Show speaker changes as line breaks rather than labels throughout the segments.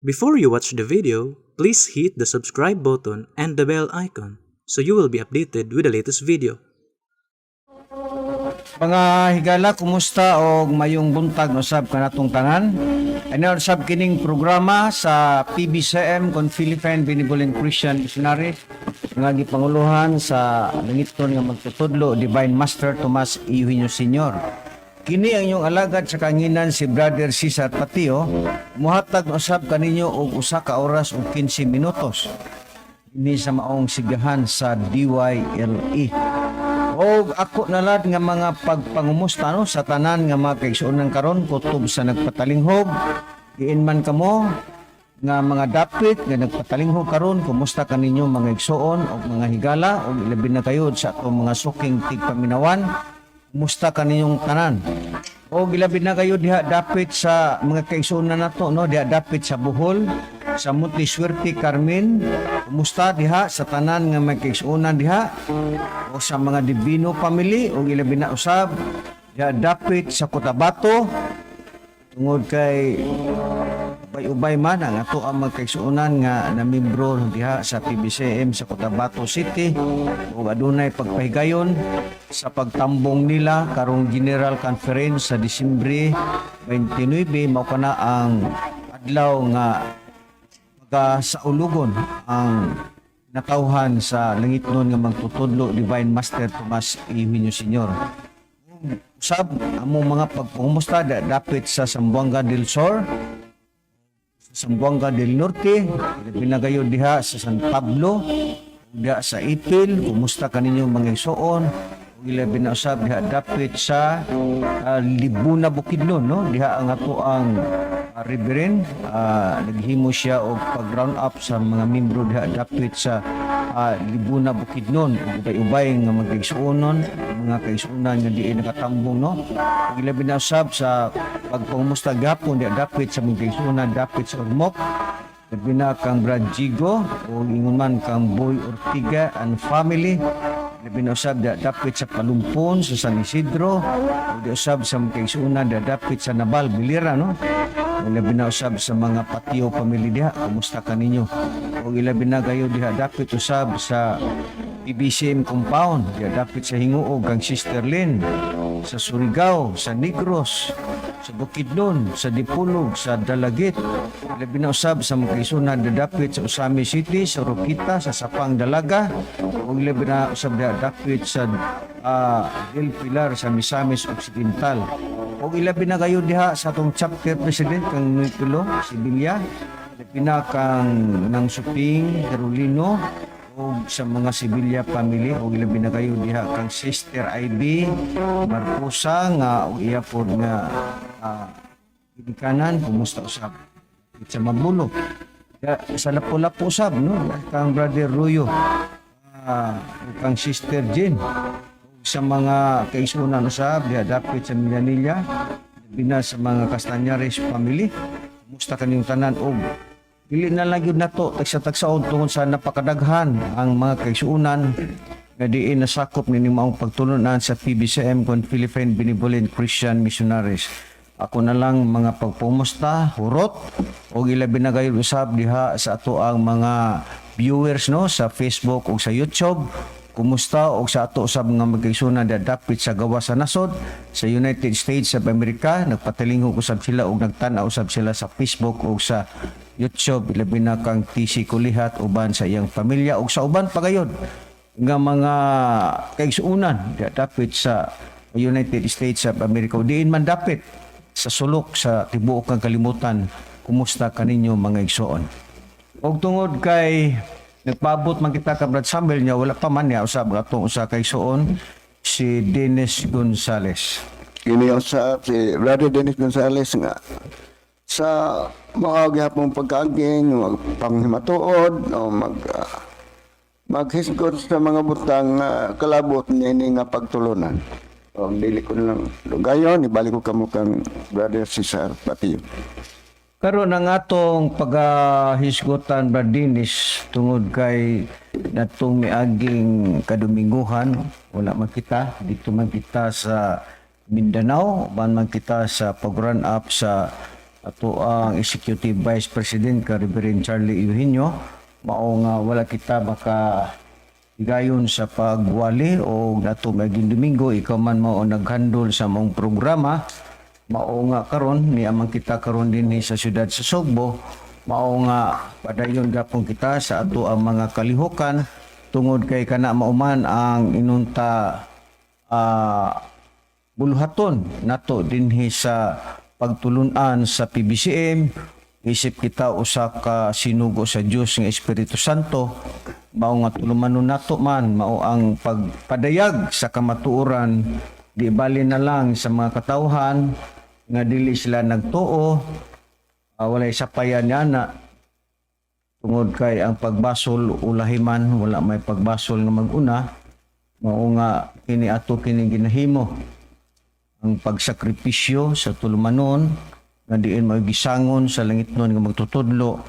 Before you watch the video, please hit the subscribe button and the bell icon so you will be updated with the latest video.
Mga higala, kumusta og mayong buntag usab kanatong tanan. Ano usab kining programa sa PBCM kon Philippine Benevolent Christian Missionary nga gipanguluhan sa langiton nga magtutudlo, Divine Master Tomas Eugenio Sr. Kini ang inyong alagad sa kahanginan, si Brother Cesar Patio, muhatag usab kaninyo og usa ka oras ug 15 minutos ini sa maong sigahan sa DYLE. Og ako nalad nga mga pagpangumusta, no, sa tanan nga mga kaigsuonan karon kutob sa nagpatalinghog, diin man kamo nga mga dapit nga nagpatalinghog karon. Kumusta kaninyo, mga igsuon og mga higala, og ilabi na kayo sa atong mga suking tigpaminawan? Kumusta kaninyong tanan? Og ilabi na kayo diha dapit sa mga kaigsuonan nato, no, diha dapit sa Bohol, sa Monte Suerte, Carmen. Kumusta diha sa tanan nga mga kaigsuonan diha o sa mga Divino family, og ilabi na usab diha dapit sa Cotabato, tungod kay ubay-ubay man ang ato ang mga kaigsuonan nga namembro diha sa PBCM sa Cotabato City ug adunay pagpahigayon sa pagtambong nila karong General Conference sa Disyembre 29. Mao kana ang adlaw nga pagkasaulugon ang natawhan sa langitnon nga magtutudlo, Divine Master Tomas Eugenio Sr. Usab among mga pagpangumusta dapit sa Zamboanga del Sur, sa Zamboanga del Norte, labi na kayo diha sa San Pablo, diha sa Ipil. Kumusta kaninyo, mga igsuon? Ug ilabi na usab diha dapit sa Libuna, Bukidnon, no? Diha ang ato ang Reverend, naghimo siya og pag round up sa mga membro diha dapit sa Libuna, Bukidnon ug ubay-ubay nga mga kaigsuonon, mga kaigsuonan nga diin nakatambong, no? Ug ilabi na usab sa pagpangumusta gapon diha dapit sa mga kaigsuonan dapit sa Ormoc, labi na kang Brad Jigo o ingon man kang Boy Ortiga and family. Labi na usab diha dapit sa Palumpon sa San Isidro, o di usab sa mga kaigsuonan diha dapit sa Nabal, Bilira, no? Ilabi na usab sa mga Patio family diha, kumusta kaninyo? O ilabi na kayo diha dapit usab sa PBCM compound diha dapit sa Gingoog, kang Sister Lynn, sa Surigao, sa Negros, sa Bukidnon, sa Dipolog, sa Dalaguete. Labi na usab sa mga kaigsuonan dapit sa Ozamiz City, sa Oroquieta, sa Sapang Dalaga, ug labi na usab diha dapit sa Del Pilar sa Misamis Occidental. Ug ilabi na kayo diha sa atong chapter president kang Noy Sevilla, labi na kang nang Suping Herolino ug sa mga Sevilla family, ug ilabi na kayo diha kang Sister IB Marcosa nga ug iya pod nga ginikanan. Kumusta usab sa Mabulo? Ya, sa Lapu-Lapu usab, no, kang Brother Ruyo, ug kang Sister Jean, ug sa mga kaigsuonan usab diha dapit sa Minglanilla, labi na sa mga Castañares family. Kumusta kaninyong tanan? Og dili na lang gyud nato tagsa-tagsaon tungod sa napakadaghan ang mga kaigsuonan nga diin nasakop nining maong pagtulunan sa PBCM kon Philippine Benevolent Christian Missionaries. Ako na lang mga pagpumusta, hurot, og ilabi na kayo usab diha sa ato ang mga viewers, no, sa Facebook ug sa YouTube. Kumusta? Og sa ato usab nga mga kaigsuonan dapit sa gawas sa nasod sa United States of America, nagpatalinghog usab sila og nagtan-aw usab sila sa Facebook ug sa YouTube, ilabi na kang TC Kulihat uban sa iyang pamilya ug sa uban pa gayod nga mga kaigsuonan dapit sa United States of America o diin man dapit sa sulok sa tibuok ng kalimutan. Kumusta kaninyo, mga igsoon? Og tungod kay nagpaabot man kita ka Brad Samuel niya, wala pa man niya usab atong usa ka igsoon, si Dennis Gonzales.
Kini usab si Brother Dennis Gonzales nga sa mga gihapong pagkaaging magpanghimatuod o maghisgot sa mga butang kalabot niini nga pagtulunan. O dili ko na lang lugayon, ibalik ko kamo kang Brother Cesar Patio.
Karon ang atong paghahisgutan, Brad Dennis, tungod kay natong miaging kadominguhan wala man kita dito, man kita sa Mindanao, man man kita sa pag-run up sa Ato ang Executive Vice President ka Reverend Charlie Eugenio, mao nga wala kita maka higayon sa pagwali o nato maging Domingo, ikaw man mao ang naghandle sa mong programa. Mao nga karon ni amang kita karon dinhi sa siyudad sa Sugbo, mao nga padayon gapon kita sa ato ang mga kalihukan tungod kay kana mauman ang inunta buluhaton nato dinhi sa pagtulunan sa PBCM. Isip kita usa ka sinugo sa Dios nga Espiritu Santo, mao nga tulumanon nato man mao ang pagpadayag sa kamatuoran, di bali na lang sa mga katawhan nga dili sila nagtuo, walay sapayan niya na tungod kay ang pagbasol ulahiman, wala may pagbasol nga mag-una. Mao nga kini ato kini ginahimo ang pagsakripisyo sa tulumanon nga diin mao gisangon sa langitnon nga magtutudlo,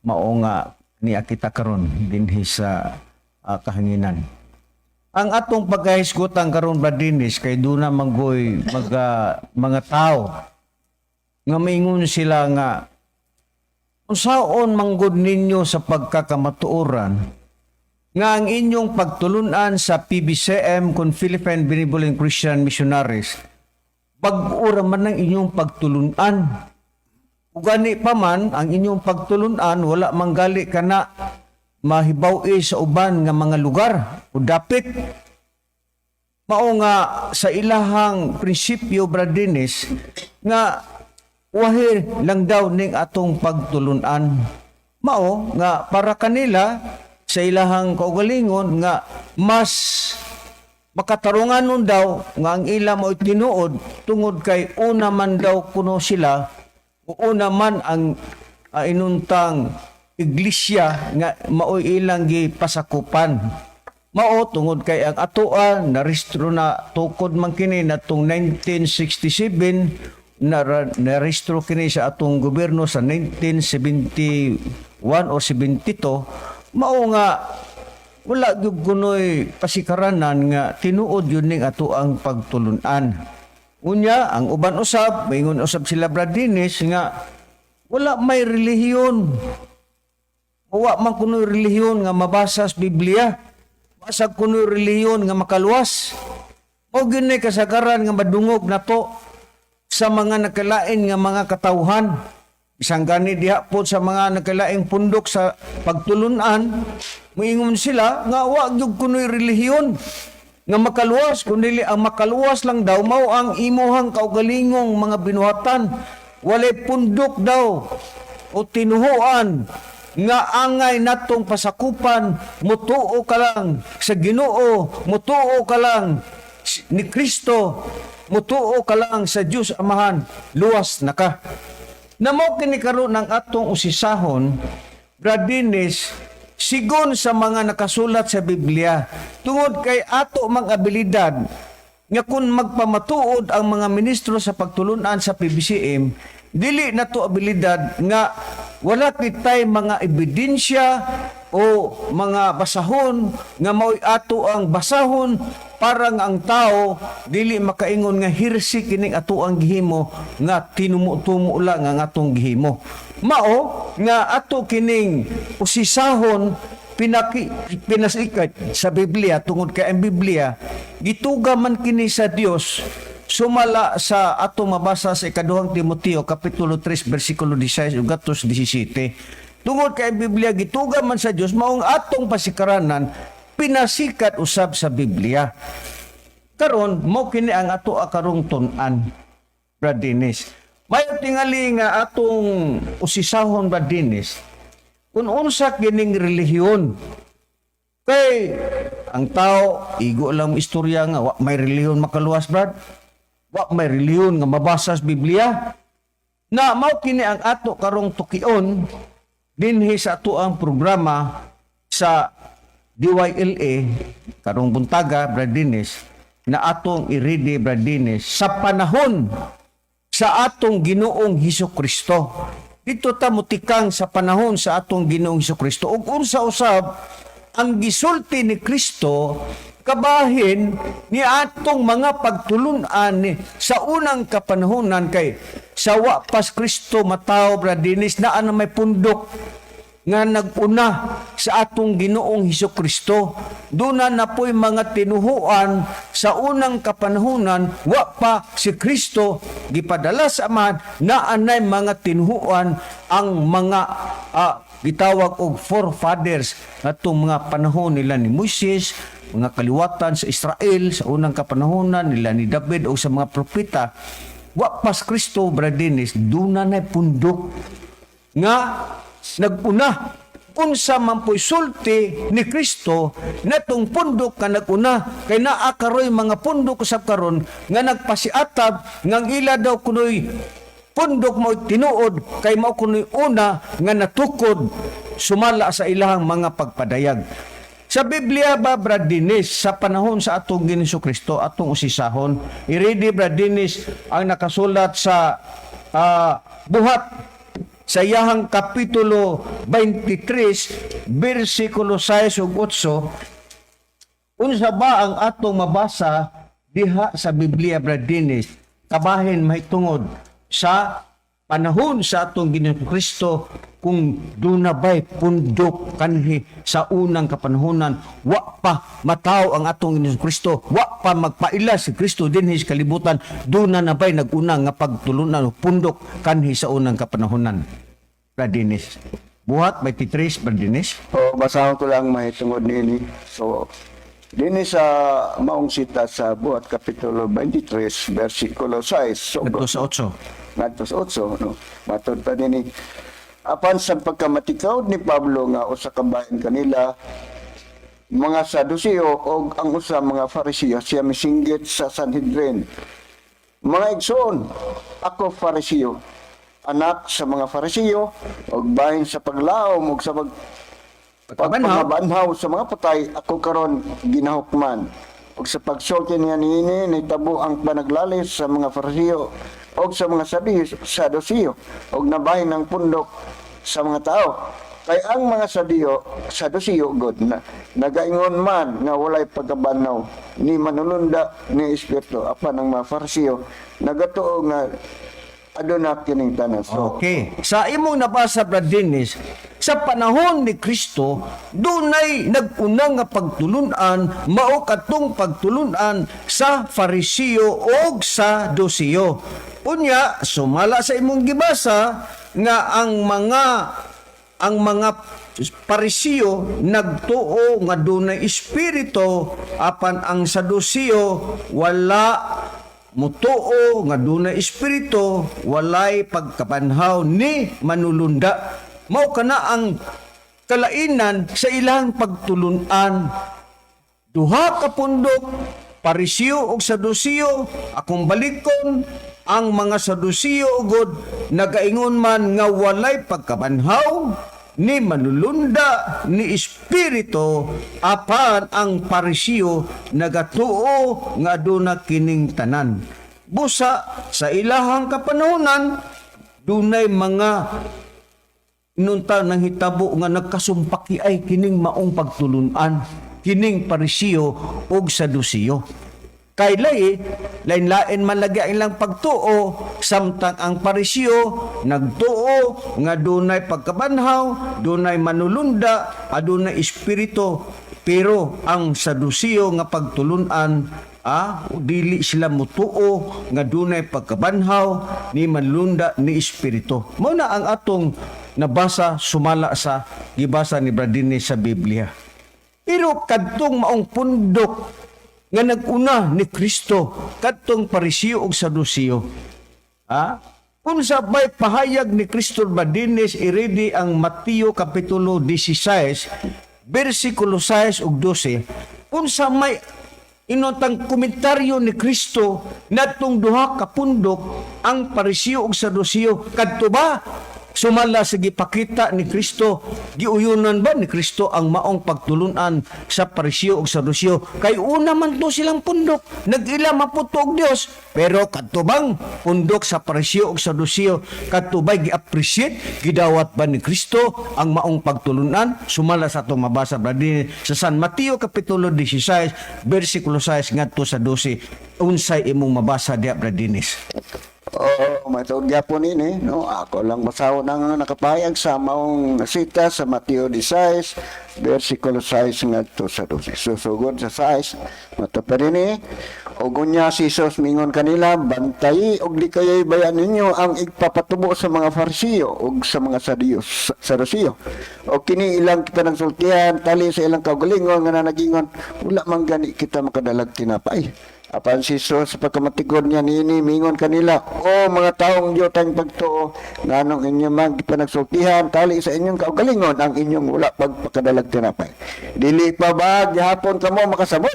mao nga niya kita karon dinhi sa kahanginan. Ang atong pagkahisgutan karon, Brad Dennis, kay duna manggoy mga tao nga maingon sila nga unsaon manggod ninyo sa pagkakamatuoran nga ang inyong pagtulunan sa PBCM kun Philippine Benevolent Christian Missionaries, bag-o ra man ang inyong pagtulunan? Ugani pa man ang inyong pagtulunan, wala manggali kana mahibaw-i sa uban nga mga lugar o dapit. Mao nga sa ilahang prinsipyo, Brad Dennis, nga wahir lang daw ning atong pagtulunan. Mao nga para kanila sa ilahang kaugalingon nga mas makatarungan nun daw nga ang ila mo tinuod tungod kay una man daw kuno sila o una man ang inuntang iglesia nga maoy ilang gipasakupan. Mao tungod kay ang atoa narehistro na tukod man kini natong 1967, na narehistro kini sa atong gobyerno sa 1971 o 72. Mao nga wala gyud kunoy pasikaranan nga tinuod yun ning ato ang pagtulunan. Unya, ang uban usab, maingon usab sila, Brad Dennis, nga wala may relihiyon. Wa man kunoy relihiyon nga mabasa sa Biblia. Basag kunoy relihiyon nga makaluwas. O gyud kasagaran nga madungog nato sa mga nakalain nga mga katawhan. Isang gani diha po sa mga nakalaing pundok sa pagtulunan, muingon sila nga wa gyud kunoy relihiyon nga makaluwas, kundi ang makaluwas lang daw mao ang imuhang kaugalingong mga binuhatan. Walay pundok daw o tinuhuan nga angay natong pasakupan, mutuo ka lang sa Ginoo, mutuo ka lang ni Kristo, mutuo ka lang sa Dios Amahan, luwas na ka. Namo kini karon ang atong usisahon, Brad Dennis, sigon sa mga nakasulat sa Biblia. Tungod kay ato mang abilidad nga kung magpamatuod ang mga ministro sa pagtulunan sa PBCM, dili na to abilidad nga wala kitay mga ebidensya o mga basahon nga mao'y ato ang basahon para nga ang tao dili makaingon nga heresy kining ato ang gihimo, nga tinumo-tumo lang ang atong gihimo. Mao nga ato kining usisahon pinasikat sa Biblia tungod kay ang Biblia gituga man kini sa Dios, sumala sa ato mabasa sa Ikaduhang Timoteo kapitulo 3 bersikulo 16 ug gatos 17. Tungod kay ang Biblia gituga man sa Dios, maong atong pasikaranan pinasikat usab sa Biblia. Karon mo kini ang ato karong tun-an, Brad Dennis. Mayo tingali nga atong usisahon, Brad Dennis, kung unsa kining relihiyon. Kay ang tao igo lang istorya nga wa may relihiyon makaluwas, Brad. Wa may relihiyon nga mabasa sa Biblia. Na mao kini ang ato karong tukion dinhi sa ato ang programa sa DYLA karong buntaga, Brad Dennis, na atong i-ready, Brad Dennis, sa panahon sa atong Ginoong Hesus Kristo. Dito ta mutikang sa panahon sa atong Ginoong Hesus Kristo ug unsa usab ang gisulti ni Kristo. Kabahin ni atong mga pagtulunan ni sa unang kapanahonan, kay sa wa pas Kristo matawo, Brad Dennis, naa na may pundok nga nag-una sa atong Ginoong Hesus Kristo. Duna na po'y mga tinuhuan sa unang kapanahonan, wa pa si Kristo gipadala sa Amahan, naa nay mga tinuhuan ang mga gitawag og forefathers atong mga panahon nila ni Moises, mga kaliwatan sa Israel sa unang kapanahonan nila ni David o sa mga propeta. Wa pas Kristo, Brad Dennis, duna nay pundok nga naguna. Unsa man po'y sulti ni Kristo natong pundok nga naguna, kay naa karoy mga pundok usab karon nga nagpasiatab nga ang ila daw kunoy pundok mao tinuod, kay mao kunoy una nga natukod sumala sa ilahang mga pagpadayag? Sa Biblia ba, Brad Dennis, sa panahon sa atong Ginoong Kristo, atong usisahon, i-ready, Brad Dennis, ang nakasulat sa Buhat sa iyahang kapitulo 23 bersikulo 6 ug 8. Unsa ba ang atong mabasa diha sa Biblia, Brad Dennis, kabahin mahitungod sa panahon sa atong Ginoong Kristo, kung duna ba'y pundok kanhi sa unang kapanahonan, wa pa matawo ang atong Ginoong Kristo, wa pa magpaila si Kristo dinhi sa kalibutan, duna na ba'y nag-una nga pagtulunan o pundok kanhi sa unang kapanahonan, Brad Dennis? Buhat 23, Brad Dennis.
O, basahon ko lang mahitungod nini. So, dinhi sa maong sita sa Buhat Kapitulo 23, versikulo 6. So,
Ngadto sa 8.
Ngadto sa 8, no? Matod pa dinhi. Apan sa pagkamatikawd ni Pablo nga usa ka bahin kanila mga Saduceo og ang usa mga Fariseo, siya misinggit sa Sanhedrin: "Mga igsoon, ako Fariseo, anak sa mga Fariseo, og bahin sa paglaom og sa
Pagkabanhaw.
Pagpangabanhaw sa mga patay, ako karon ginahukman." Ug sa pagsulti niya niini, nitabo ang panaglalis sa mga Fariseo og sa mga Saduceo, og nabahin ang pundok sa mga tao. Kay ang mga Saduceo god na nagaingon man nga walay pagkabanhaw ni manulunda ni espiritu, apan ang mga Fariseo nagatuo nga aduna kining tanan. So,
Okay. Sa imong nabasa, Brad Dennis, sa panahon ni Kristo, dunay nag-una nga pagtulunan, mao katong pagtulunan sa Fariseo og sa Saduceo. Unya, sumala sa imong gibasa nga ang mga Pariseo nagtuo nga dunay espiritu, apan ang Saduceo wala mutuo nga dunay espiritu, walay pagkabanhaw ni manulunda. Mao kana ang kalainan sa ilang pagtulunan. Duha ka pundok, Pariseo ug Saduceo. Akong balikon, ang mga Saduceo ugod nagaingon man nga walay pagkabanhaw ni manulunda ni espiritu, apan ang Pariseo nagatuo nga aduna kining tanan. Busa sa ilahang kapanahonan, dunay mga inunta nang hitabo nga nagkasumpaki ay kining maong pagtulunan, kining Pariseo ug Saduceo, kay lain-lain man lagi ang ilang pagtuo. Samtang ang Pariseo nagtuo nga dunay pagkabanhaw, dunay manulunda, adunay espiritu, pero ang Saduceo nga pagtulunan, dili sila mutuo nga dunay pagkabanhaw ni manlunda ni espiritu. Mao na ang atong nabasa sumala sa gibasa ni Brad Dennis sa Biblia. Pero kadtong maong pundok nga nag-una ni Kristo, kadtong Pariseo ug Saduceo, unsa bay pahayag ni Kristo, Brad Dennis? I-ready ang Mateo kapitulo 16 bersikulo 6 ug 12. Unsa may inotang komentaryo ni Kristo natong duha ka pundok, ang Pariseo ug Saduceo, kadto ba Sumala sa gipakita ni Kristo, giuyunan ba ni Kristo ang maong pagtulunan sa Pariseo ug Saduceo? Kay una man to silang pundok, nag-ila man pud to og Dios. Pero kadto bang pundok sa Pariseo ug Saduceo, kadto ba'y gi-appreciate, gidawat ba ni Kristo ang maong pagtulunan? Sumala sa atong mabasa, brother, sa San Mateo kapitulo 16 bersikulo 6 ngadto sa 12. Unsay imong mabasa diha, Brad Dennis?
Oo, may tuod gyapon ini, no? Ako lang basahon ang nakapahayag sa maong sita sa Mateo 16, versikulo 6 ngadto sa 12. Susugod sa 6, mato pa rin ug unya si Jesus mingon kanila, "Bantayi og likayoy bayan ninyo ang igpapatubo sa mga Fariseo ug sa mga Saduceo." O kini ilang kita nagsultihan tali sa ilang kaugalingon nga nanagingon, "Wala man gani kita makadalag tinapay." Apan si Jesus, pagkamatikod niya niini, mingon kanila, "O mga taong diutang pagtuo, nganong inyo man gipanagsultihan tali sa inyong kaugalingon ang inyong wala pagpakadalag tinapay? Dili pa ba gihapon kamo makasabot?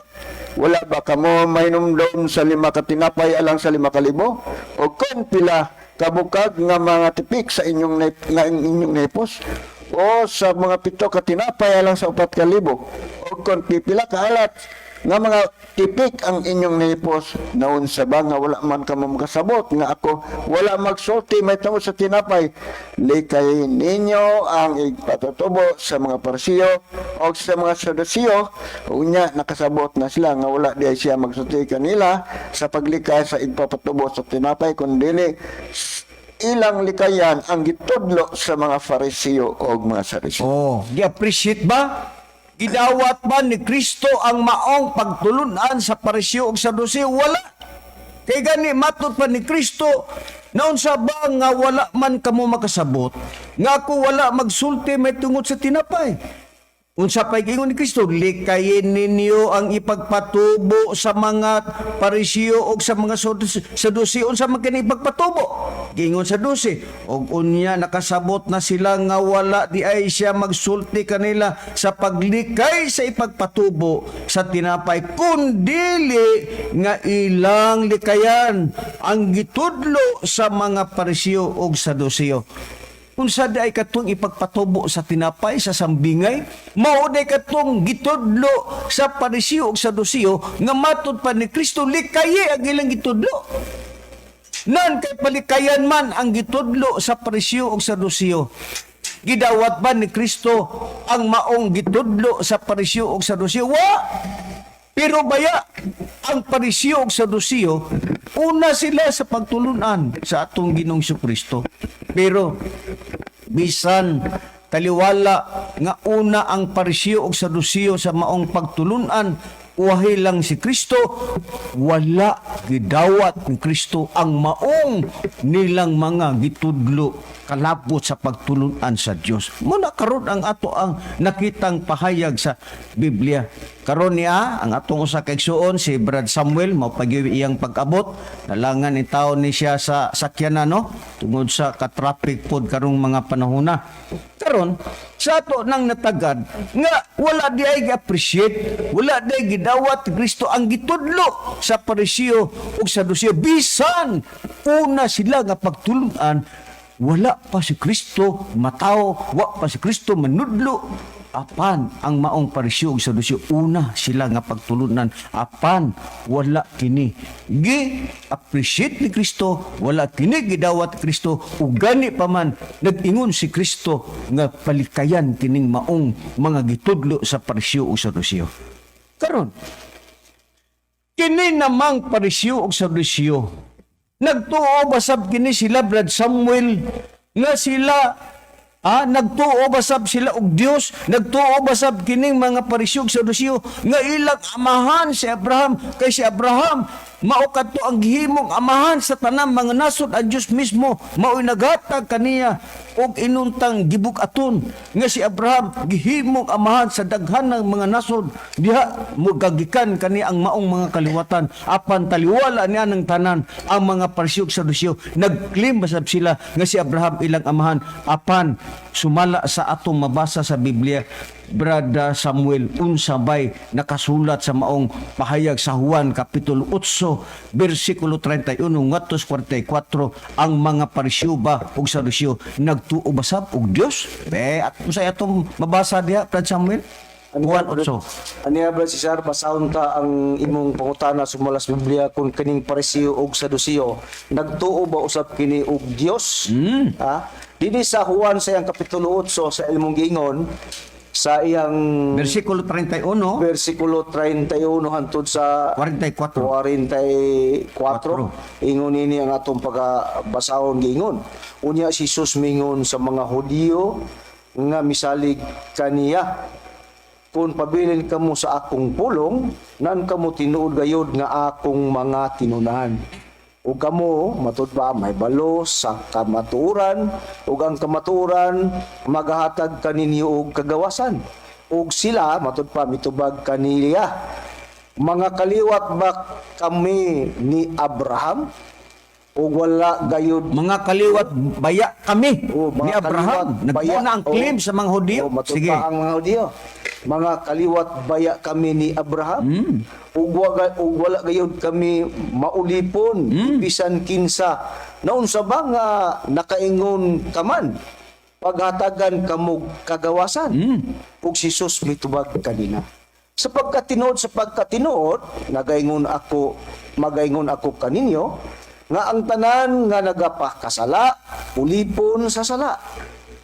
Wala ba kamo mahinumdom sa 5 ka tinapay alang sa 5,000? O kung pila kabukag nga mga tipik sa inyong nga inyong nepos? O sa mga 7 ka tinapay alang sa 4,000? O kung pipila ka alat nga mga tipik ang inyong nipos? Naunsa ba nga wala man kamo makasabot nga ako wala magsulti may tungod sa tinapay? Likay ninyo ang igpatutubo sa mga Pariseo o sa mga Saduceo." Unya nakasabot na sila nga wala di siya magsulti kanila sa paglikay sa igpapatubo sa tinapay, kundili ilang likayan ang gitudlo sa mga Fariseo o mga Saduceo.
Oh, gi-appreciate ba? Gidawat ba ni Kristo ang maong pagtulunan sa Pariseo ug Saduceo? Wala. Kay gani matud pa ni Kristo, naunsa ba nga wala man kamo makasabot nga ako wala magsulti may tungod sa tinapay? Unsa pa'y giingon ni Kristo? Likayin ninyo ang ipagpatubo sa mga Pariseo o sa mga Saduceo. Unsa man kini ipagpatubo? Giingon sa 12. Og unya nakasabot na sila nga wala di ay siya magsulti kanila sa paglikay sa ipagpatubo sa tinapay, kundili nga ilang likayan ang gitudlo sa mga Pariseo og Saduceo. Unsa di ay katong ipagpatubo sa tinapay sa sambingay? Mao di katong gitudlo sa Pariseo ug Saduceo nga matud pa ni Kristo likaye ang ilang gitudlo. Nan kay palikayan man ang gitudlo sa Pariseo ug Saduceo. Gidawat ba ni Kristo ang maong gitudlo sa Pariseo ug Saduceo? Wa! Pero baya ang Pariseo ug Saduceo, una sila sa pagtulunan sa atong Ginoong Kristo. Pero bisan taliwala nga una ang Pariseo ug Saduceo sa maong pagtulunan, uwahi lang si Kristo, wala gidawat ni Kristo ang maong nilang mga gitudlo kalabot sa pagtulunan sa Dios. Muna karon ang ato ang nakitang pahayag sa Biblia. Karon niya ang atong usa ka igsuon, si Brad Samuel, mao pag iyang pag-abot. Nalangan ni taon ni siya sa sakyanan, no, tungod sa ka-traffic pod karong mga panahona. Karon sa ato nang natagad nga wala di ay gi-appreciate, wala di ay gidawat ni Kristo ang gitudlo sa Pariseo ug Saduceo, bisan una sila nga pagtulunan, wala pa si Kristo matawo, wa pa si Kristo manudlo. Apan ang maong Pariseo ug Saduceo, una sila nga pagtulunan, apan wala kini gi-appreciate ni Kristo, wala kini gidawat ni Kristo. Ug gani pa man nag-ingon si Kristo nga palikayan kining maong mga gitudlo sa Pariseo ug Saduceo. Karon kini namang Pariseo ug Saduceo, nagtuo basab kini sila, Brad Samuel, nga sila nagtuo basab sila og Dios? Nagtuo basab kining mga Pariseo ug Saduceo nga ilang amahan si Abraham, kay si Abraham mao kadto ang gihimong amahan sa tanang mga nasod? Ang Dios mismo mao'y naghatag kaniya og inuntang gibug-aton nga si Abraham gihimong amahan sa daghan ng mga nasod, diha mo gagikan kani ang maong mga kaliwatan. Apan taliwala niya ng tanan, ang mga Pariseo ug Saduceo, nag-claim basab sila nga si Abraham ilang amahan, apan sumala sa atong mabasa sa Biblia, Brother Samuel, unsa bay nakasulat sa maong pahayag sa Juan Kapitulo 8 versikulo 31 ngadto sa 44? Ang mga Pariseo ba ug Saduseo nagtuo ba sab og Dios? Be, at unsay atong mabasa diha, Brad Samuel? Juan 8.
Aniya, Brad Cesar, basahon ta ang imong pangutana sumala sa Biblia kung kining Pariseo og Saduseo nagtuo ba usab kini og Dios? Ha? Dinhi sa Juan sa iyang kapitulo 8, sa imong giingon sa iyang
Versikulo 31
versikulo 31 hantod sa
44.
44. Ingon ini ang atong pagabasahon, giingon. Unya si Jesus mingon sa mga Hudiyo nga misalig kaniya, "Kung pabilin kamo sa akong pulong, nan kamo tinuod gayod nga akong mga tinunan. Ug kamo, matud pa, may balo sa kamatuoran, ug ang kamatuoran magahatag kaninyo og kagawasan." Ug sila, matud pa, mitubag kaniya, "Mga kaliwat ba kami ni Abraham? Ug wala gayod"
Mga kaliwat baya kami
Oh, mga
ni Abraham.
kaliwat baya.
Nagpo na ang claim sa mga Hudiyo.
Oh, matud
Sige.
pa ang mga Hudiyo. "Mga kaliwat baya kami ni Abraham? Ug wala gayud kami maulipon bisan kinsa. Naunsa ba nga nakaingon ka man, paghatagan kamo kagawasan?" Ug si Jesus mitubag kanina, "Sa pagkatinuod, nagaingon ako, magaingon ako kaninyo nga ang tanan nga nagapakasala ulipon sa sala.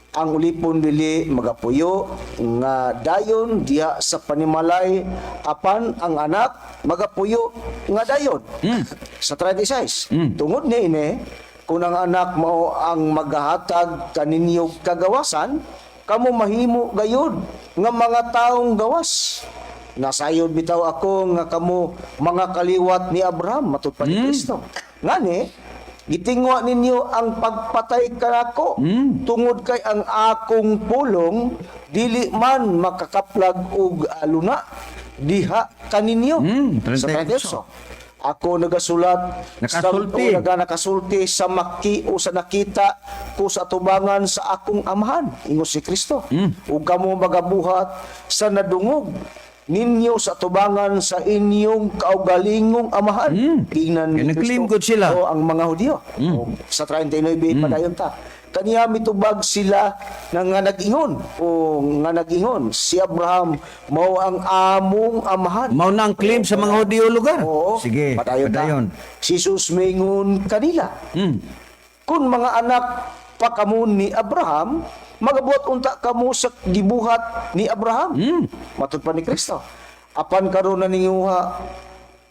Ang ulipon dili magapuyo nga dayon diha sa panimalay, apan ang anak magapuyo nga dayon." Sa 36, "Tungod niini, kung ang anak mao ang magahatag kaninyo kagawasan, kamo mahimo gayud nga mga taong gawas. Nasayod bitaw ako nga kamo mga kaliwat ni Abraham," matud pa ni Kristo. "Ngani gitingwa ninyo ang pagpatay kanako, tungod kay ang akong pulong dili man makakaplag og aluna diha kaninyo." Sa
38.
38, "Ako nagasulat
Nakasulti.
Sa, o, nakasulti sa maki o sa nakita ko sa tubangan sa akong amahan," ingon si Kristo. "Ug kamo magabuhat sa nadungog ninyo sa tubangan sa inyong kaugalingong amahan." Tingnan ni
Kaya nag-claim
Kristo.
gud sila.
O, ang mga Hudyo. O, sa 39, padayon ta. Kaniya mitubag sila na nga nag-ingon o nga nag-ingon, "Si Abraham mao ang among amahan."
Mao na ang claim sa mga Hudiyo lugar.
Oo.
Sige,
padayon ta.
padayon.
Si Jesus mingon kanila, "Kung mga anak pa kamo ni Abraham, magabuhat unta kamo sa gibuhat ni Abraham." Matud pa ni Kristo. "Apan karon naninguha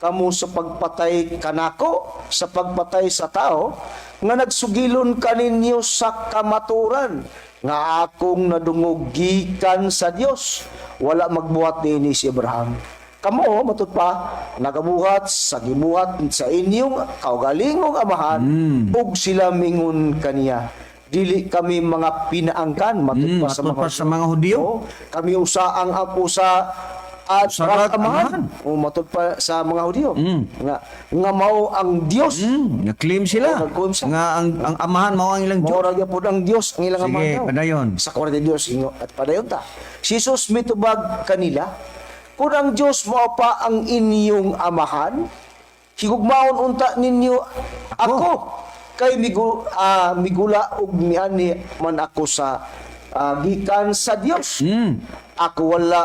kamo sa pagpatay kanako, sa pagpatay sa tao nga nagsugilon kaninyo sa kamaturan nga akong nadungog gikan sa Dios. Wala magbuhat niini si Abraham. Kamo," matud pa, "nagabuhat sa gibuhat sa inyong kaugalingong amahan." Ug sila mingon kaniya, "Dili kami mga pinaangkan," matud pa sa
Matud
mga
pa sa mga Hudiyo.
Oo, "Kami usa ang ang usa at
Usa ra
ra amahan." O, matud pa sa mga Hudiyo nga nga mao ang Dios.
Nag-claim sila.
Oo, nag-claim sila.
Nga ang amahan mao ang ilang
Mao
Diyos.
ra gyapon ang Dios ang ilang
Sige,
amahan daw.
padayon.
Sa 42, ingo at padayon ta. Si Jesus mitubag kanila, "Kung ang Dios mao pa ang inyong amahan, higugmaon unta ninyo ako, kay migula og miani man ako sa gikan sa Dios. Ako wala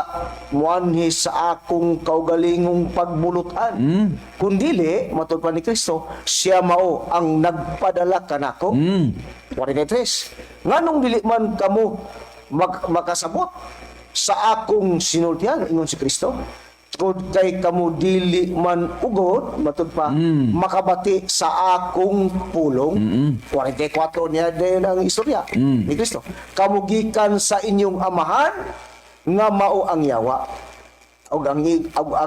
muanhi sa akong kaugalingong pagbulutan. Kundili," matud pa ni Kristo, "siya mao ang nagpadala kanako." 43. "Nganong dili man kamo makasabot sa akong sinultian?" ingon si Kristo. "Tungod kay kamo dili man ugod," matud pa, "makabati sa akong pulong." 44 niya din ang istorya ni Kristo. "Kamo gikan sa inyong amahan nga mao ang yawa, ug ang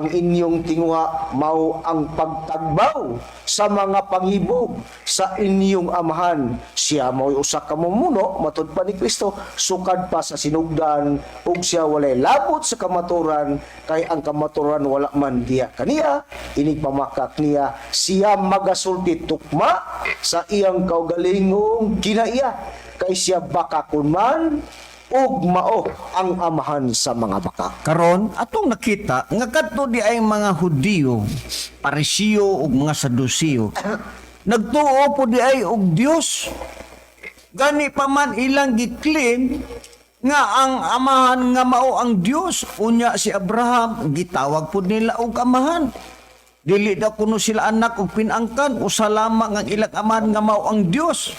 inyong tinguha mao ang pagtagbaw sa mga pangibog sa inyong amahan. Siya mao'y usa ka mumuno," matud pa ni Kristo, "sukad pa sa sinugdan, ug siya walay labot sa kamaturan kay ang kamaturan wala man diha kaniya. Inig pamakak niya, siya magasulti tukma sa iyang kaugalingong kinaiya, kay siya bakakon man Ug mao ang amahan sa mga bakak.
Karon atong nakita nga kadto di ay mga Hudiyo, Parisiyo ug mga Sadusiyo nagtuo po di ay og Dios. Gani pa man ilang gi-claim nga ang amahan nga mao ang Dios, unya si Abraham gitawag pud nila og amahan. Dili daw kuno sila anak og pinangkan, usa lamang ang ilang amahan nga mao ang Dios.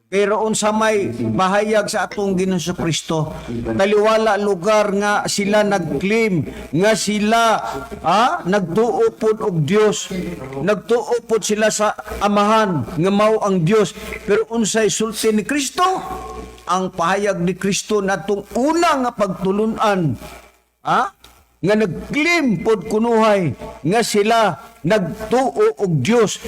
Pero unsa may bahayag sa atong Ginoong Kristo, taliwala lugar nga sila nag-claim nga sila nagtuo pod og Dios, nagtuo pod sila sa amahan nga mao ang Dios. Pero unsay sulti ni Kristo? Ang pahayag ni Kristo natong una nga pagtulunan, nga nag-claim pod kunuhay nga sila nagtuo og Dios.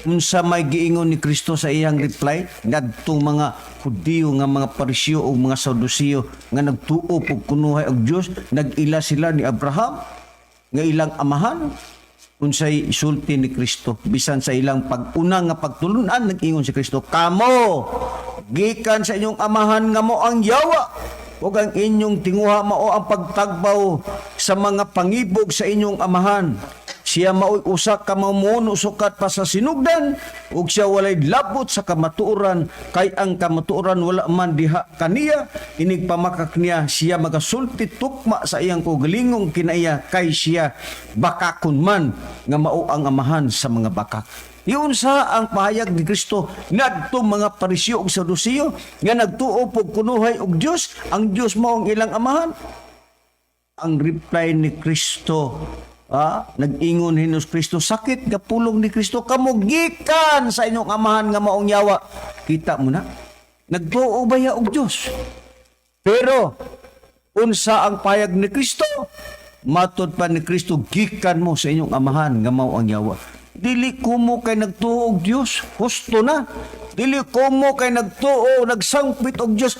Unsa may giingon ni Kristo sa iyang reply ngadtong mga Hudiyo nga mga Pariseo ug mga Saduceo nga nagtuo pod kunuhay og Dios, nag-ila sila ni Abraham nga ilang amahan? Unsay isulti ni Kristo bisan sa ilang pag-una nga pagtulunan? Nag-ingon si Kristo, "Kamo gikan sa inyong amahan nga mao ang yawa, ug ang inyong tinguha mao ang pagtagbaw sa mga pangibog sa inyong amahan. Siya mao'y usa ka mamuno sukat pa sa sinugdan, ug siya walay labot sa kamatuoran kay ang kamatuoran wala man diha kaniya. Inig pamakak niya, siya magasulti tukma sa iyang kaugalingong kinaiya kay siya bakakon man nga mao ang amahan sa mga bakak." Iyon sa ang pahayag ni Kristo ngadto mga Pariseo ug Saduceo nga nagtuo pog kunuhay og Dios, ang Dios mao ang ilang amahan. Ang reply ni Kristo, nag-ingon Hesus Kristo, sakit nga pulong ni Kristo, "Kamo gikan sa inyong amahan nga maong yawa." Kita mo na, nagtuo ba ya og Dios? Pero unsa ang payag ni Kristo? Matod pa ni Kristo, gikan mo sa inyong amahan nga mao ang yawa. Dili kumo kay nagtuo og Dios, husto na. Dili kumo kay nagtuo, nagsangpit og Dios,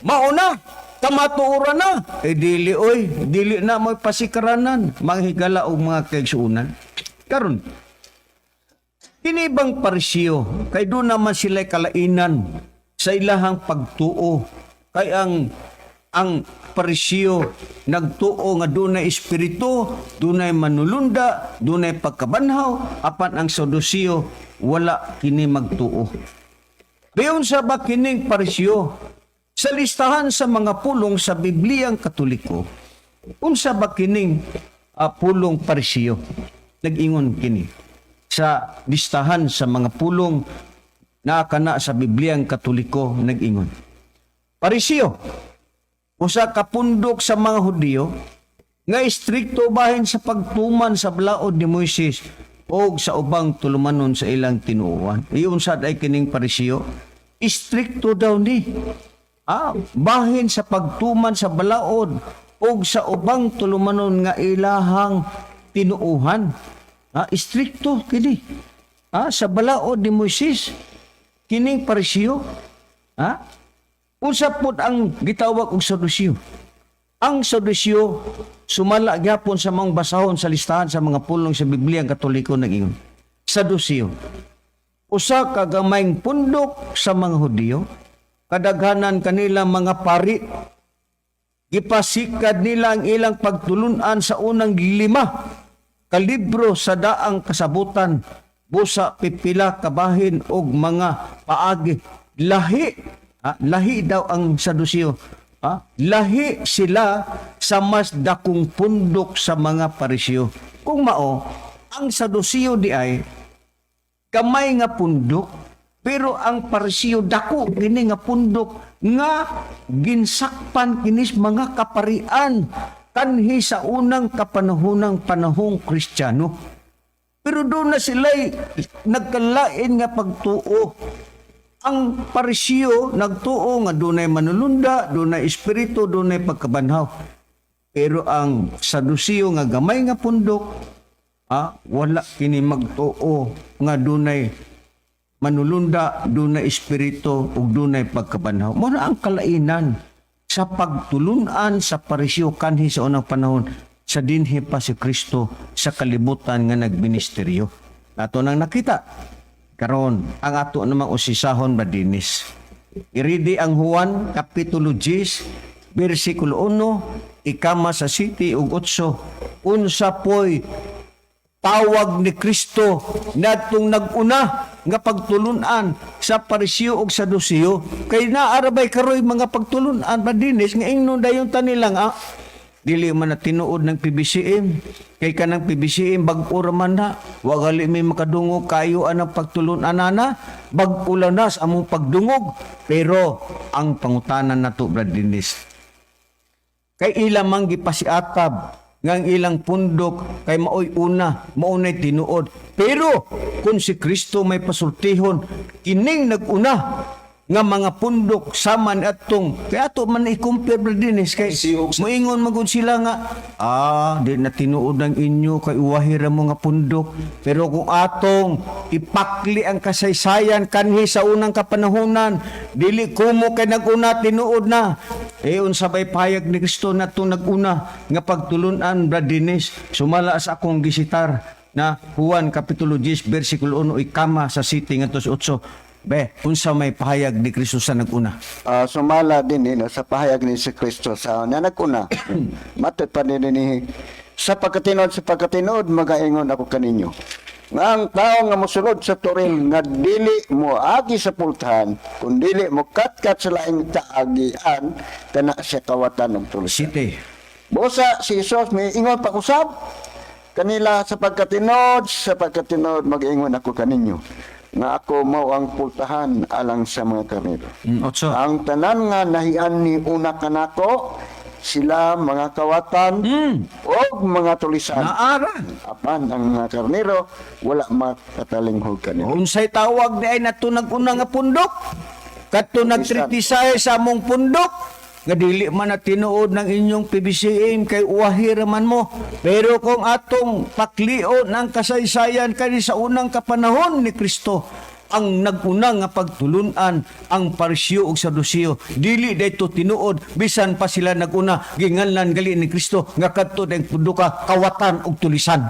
mao na, kamatuoran na. Eh dili oy, dili na mo'y pasikaranan, mga higala og mga kaigsuonan. Karon, kini bang Pariseo, kay doon naman sila kalainan sa ilahang pagtuo. Kay ang Pariseo nagtuo nga dunay espiritu, dunay manulunda, dunay pagkabanhaw, apan ang Saduceo wala kini magtuo. Bayon sa ba kining Pariseo? Sa listahan sa mga pulong sa Bibliyang Katoliko, unsa ba kining pulong Pariseo? Nag-ingon kini sa listahan sa mga pulong na kana sa Bibliyang Katoliko, nag-ingon. Pariseo, usa ka pundok sa mga Hudiyo nga istrikto bahin sa pagtuman sa balaod ni Moises o sa ubang tulumanon sa ilang tinuohan. Iyon sad ay kining Pariseo, istrikto daw ni. Bahin sa pagtuman sa balaod o sa ubang tulumanon nga ilahang tinuohan. Istrikto kini. Sa balaod ni Moises kining Pariseo. Unsa pod ang gitawag og Saduceo? Ang Saduceo sumala gyapon sa mga basahon sa listahan sa mga pulong sa Biblia ang Katoliko, nag-ingon. Saduceo, usa ka gamayng pundok sa mga Hudiyo, kadaghanan kanila mga pari. Gipasikad nila ang ilang pagtulunan sa unang 5 ka libro sa daang kasabutan, busa pipila kabahin og mga paagi. Lahi, lahi daw ang Saduceo. Lahi sila sa mas dakong pundok sa mga Pariseo. Kung mao, ang Saduceo di ay gamay nga pundok, pero ang Pariseo dako kini nga pundok nga ginsakpan kinis mga kaparian kanhi sa unang kapanahonang panahong Kristiyano. Pero doon na sila'y nagkalain nga pagtuo. Ang Pariseo nagtuo nga dunay manulunda, dunay espiritu, dunay pagkabanhaw. Pero ang Saduceo nga gamay nga pundok, wala kini magtuo nga dunay manulunda, dunay espiritu ug dunay pagkabanhaw. Mao na ang kalainan sa pagtulunan sa Pariseo kanhi sa unang panahon sa dinhi pa si Kristo sa kalibutan nga nagministeryo. Ato nang nakita. Karon, ang ato namang usisahon ba dinis? Iridi ang Juan Kapitulo 10, versikulo 1, ikama sa 7 ug 8. Unsa poy tawag ni Kristo nadtong nag-una nga pagtulunan sa Pariseo ug Saduceo? Kay naarabay karoy mga pagtulunan madinis nga ingnon dayon ta nilang, ah, dili man na tinuod ng PBCM kay kanang PBCM bag-o ra man na, wa gali may makadungog kayo anang pagtulunan ana, bag-o lang na sa among pagdungog. Pero ang pangutanan nato, Brad Dennis, kay ilang mang gipasiatab nga ang ilang pundok kay maoy una, maunay tinuod. Pero kung si Kristo may pasultihon kining nag-una nga mga pundok sama ni atong kay ato man i-compare, Brad Dennis, kay moingon magud sila nga, ah, di na tinuod ang inyo kay uwahi ra mo nga pundok. Pero kung atong ipakli ang kasaysayan kanhi sa unang kapanahonan, dili kumo kay nag-una tinuod na. Eh, unsa bay payag ni Kristo na itong nag-una nga pagtulunan, Brad Dennis, sumala sa akong gisitar na Juan Kapitulo 10 versikulo 1 ikama sa 7 ngadto sa 8? Be, unsa may pahayag ni Kristo sa nag-una?
Ah, sumala din eh, no, sa pahayag ni si Kristo sa nanaguna. Matod pa din ni sa pagkatinood magaingon ako kaninyo nga ang tao nga mosulod sa toril nga dili moagi sa pultahan kun dili mo katkat sa laing kaagian, kana siya kawatan og tulisan.
7.
Busa si Jesus may ingon pa usab kanila, Sa pagkatinood mag-ingon ako kaninyo nga ako mao ang pultahan alang sa mga karnero.
8.
Ang tanan nga nahian ni una kanako, sila mga kawatan og mga tulisan.
Naara.
Apan ang mga karnero wala makatalinghog kanila.
Unsay tawag di ay nato nag-una nga pundok? Kadto nagtritisahe sa among pundok nga dili man na tinuod ng inyong PBCM kay uwahi ra man mo. Pero kung atong paklion ang kasaysayan kani sa unang kapanahon ni Kristo, ang nag-una nga pagtulunan ang Pariseo ug Saduceo, dili dayto tinuod. Bisan pa sila nag-una, ginganlan gali ni Kristo nga kadto dayong punduka kawatan ug tulisan.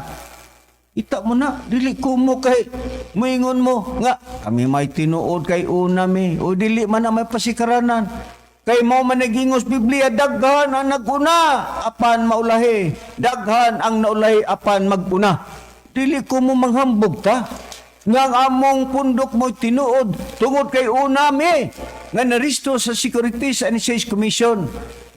Ita mo na, dili ko mo kay moingon mo nga kami may tinuod kay una mi o dili man na may pasikaranan. Kay mo man nagingos Biblia, daghan ang naguna apan maulahi, daghan ang naulahi apan maguna. Dili ko mo manghambog ta nga ang among pundok mo tinuod tungod kay una mi nga naristo sa Securities and Exchange Commission.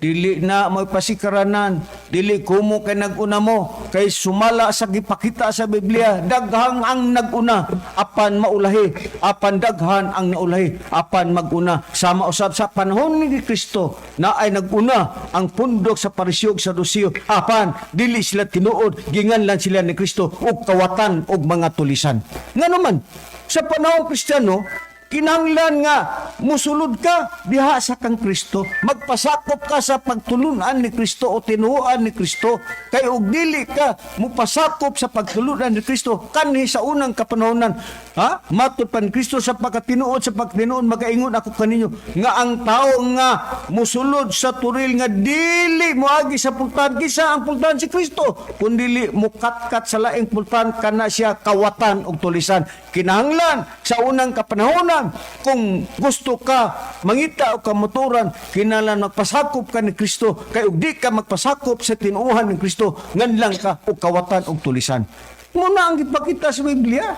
Dili na may pasikaranan, dili kumo kay naguna mo, kay sumala sa gipakita sa Biblia, daghang ang naguna apan maulahi, apan daghan ang naulahi apan maguna. Sama usab sa panahon ni Kristo na ay naguna ang pundok sa Pariseo ug Saduceo, apan dili sila tinuod, ginganlan sila ni Kristo og kawatan og mga tulisan. Ngano man sa panahon Kristiyano, kinahanglan nga musulod ka diha sa kang Kristo, magpasakop ka sa pagtulunan ni Kristo o tinuoan ni Kristo. Kay og dili ka mupasakop sa pagtulunan ni Kristo kanhi sa unang kapanahonan, ha, matud pa ni Kristo, "Sa pagkatinuod, sa pagtinuod magaingon ako kaninyo nga ang tao nga musulod sa turil nga dili moagi sa pultahan." Kinsa ang pultahan? Si Kristo. Kun dili mukatkat sa laing pultahan, kana siya kawatan og tulisan. Kinahanglan sa unang kapanahonan, kung gusto ka mangita og kamuturan, kinahanglan magpasakop ka ni Kristo, kay ug di ka magpasakop sa tinuohan ni Kristo, nganlang ka og kawatan og tulisan. Muna ang gipakita sa Biblia.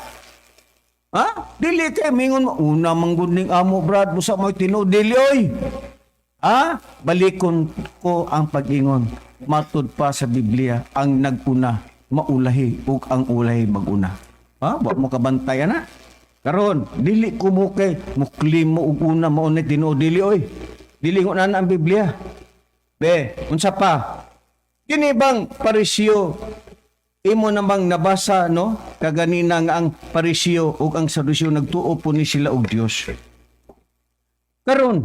Ha? Dili kay mingon mo, una manggod ning amo, Brad, busa mo'y tinuod. Dili oy. Ha? Balikon ko ang pag-ingon. Matud pa sa Biblia, ang naguna maulahi ug ang ulahi maguna. Ha? Wa mo kabantay ana. Karon, dili ko mo kay muklim mo og una mao ni tinuod, dili oy. Dili ko na ang Biblia. Be, unsa pa? Kini bang Pariseo, imo namang nabasa, no, kaganina nga ang Pariseo ug ang Saduceo nagtuo po ni sila og Dios. Karon,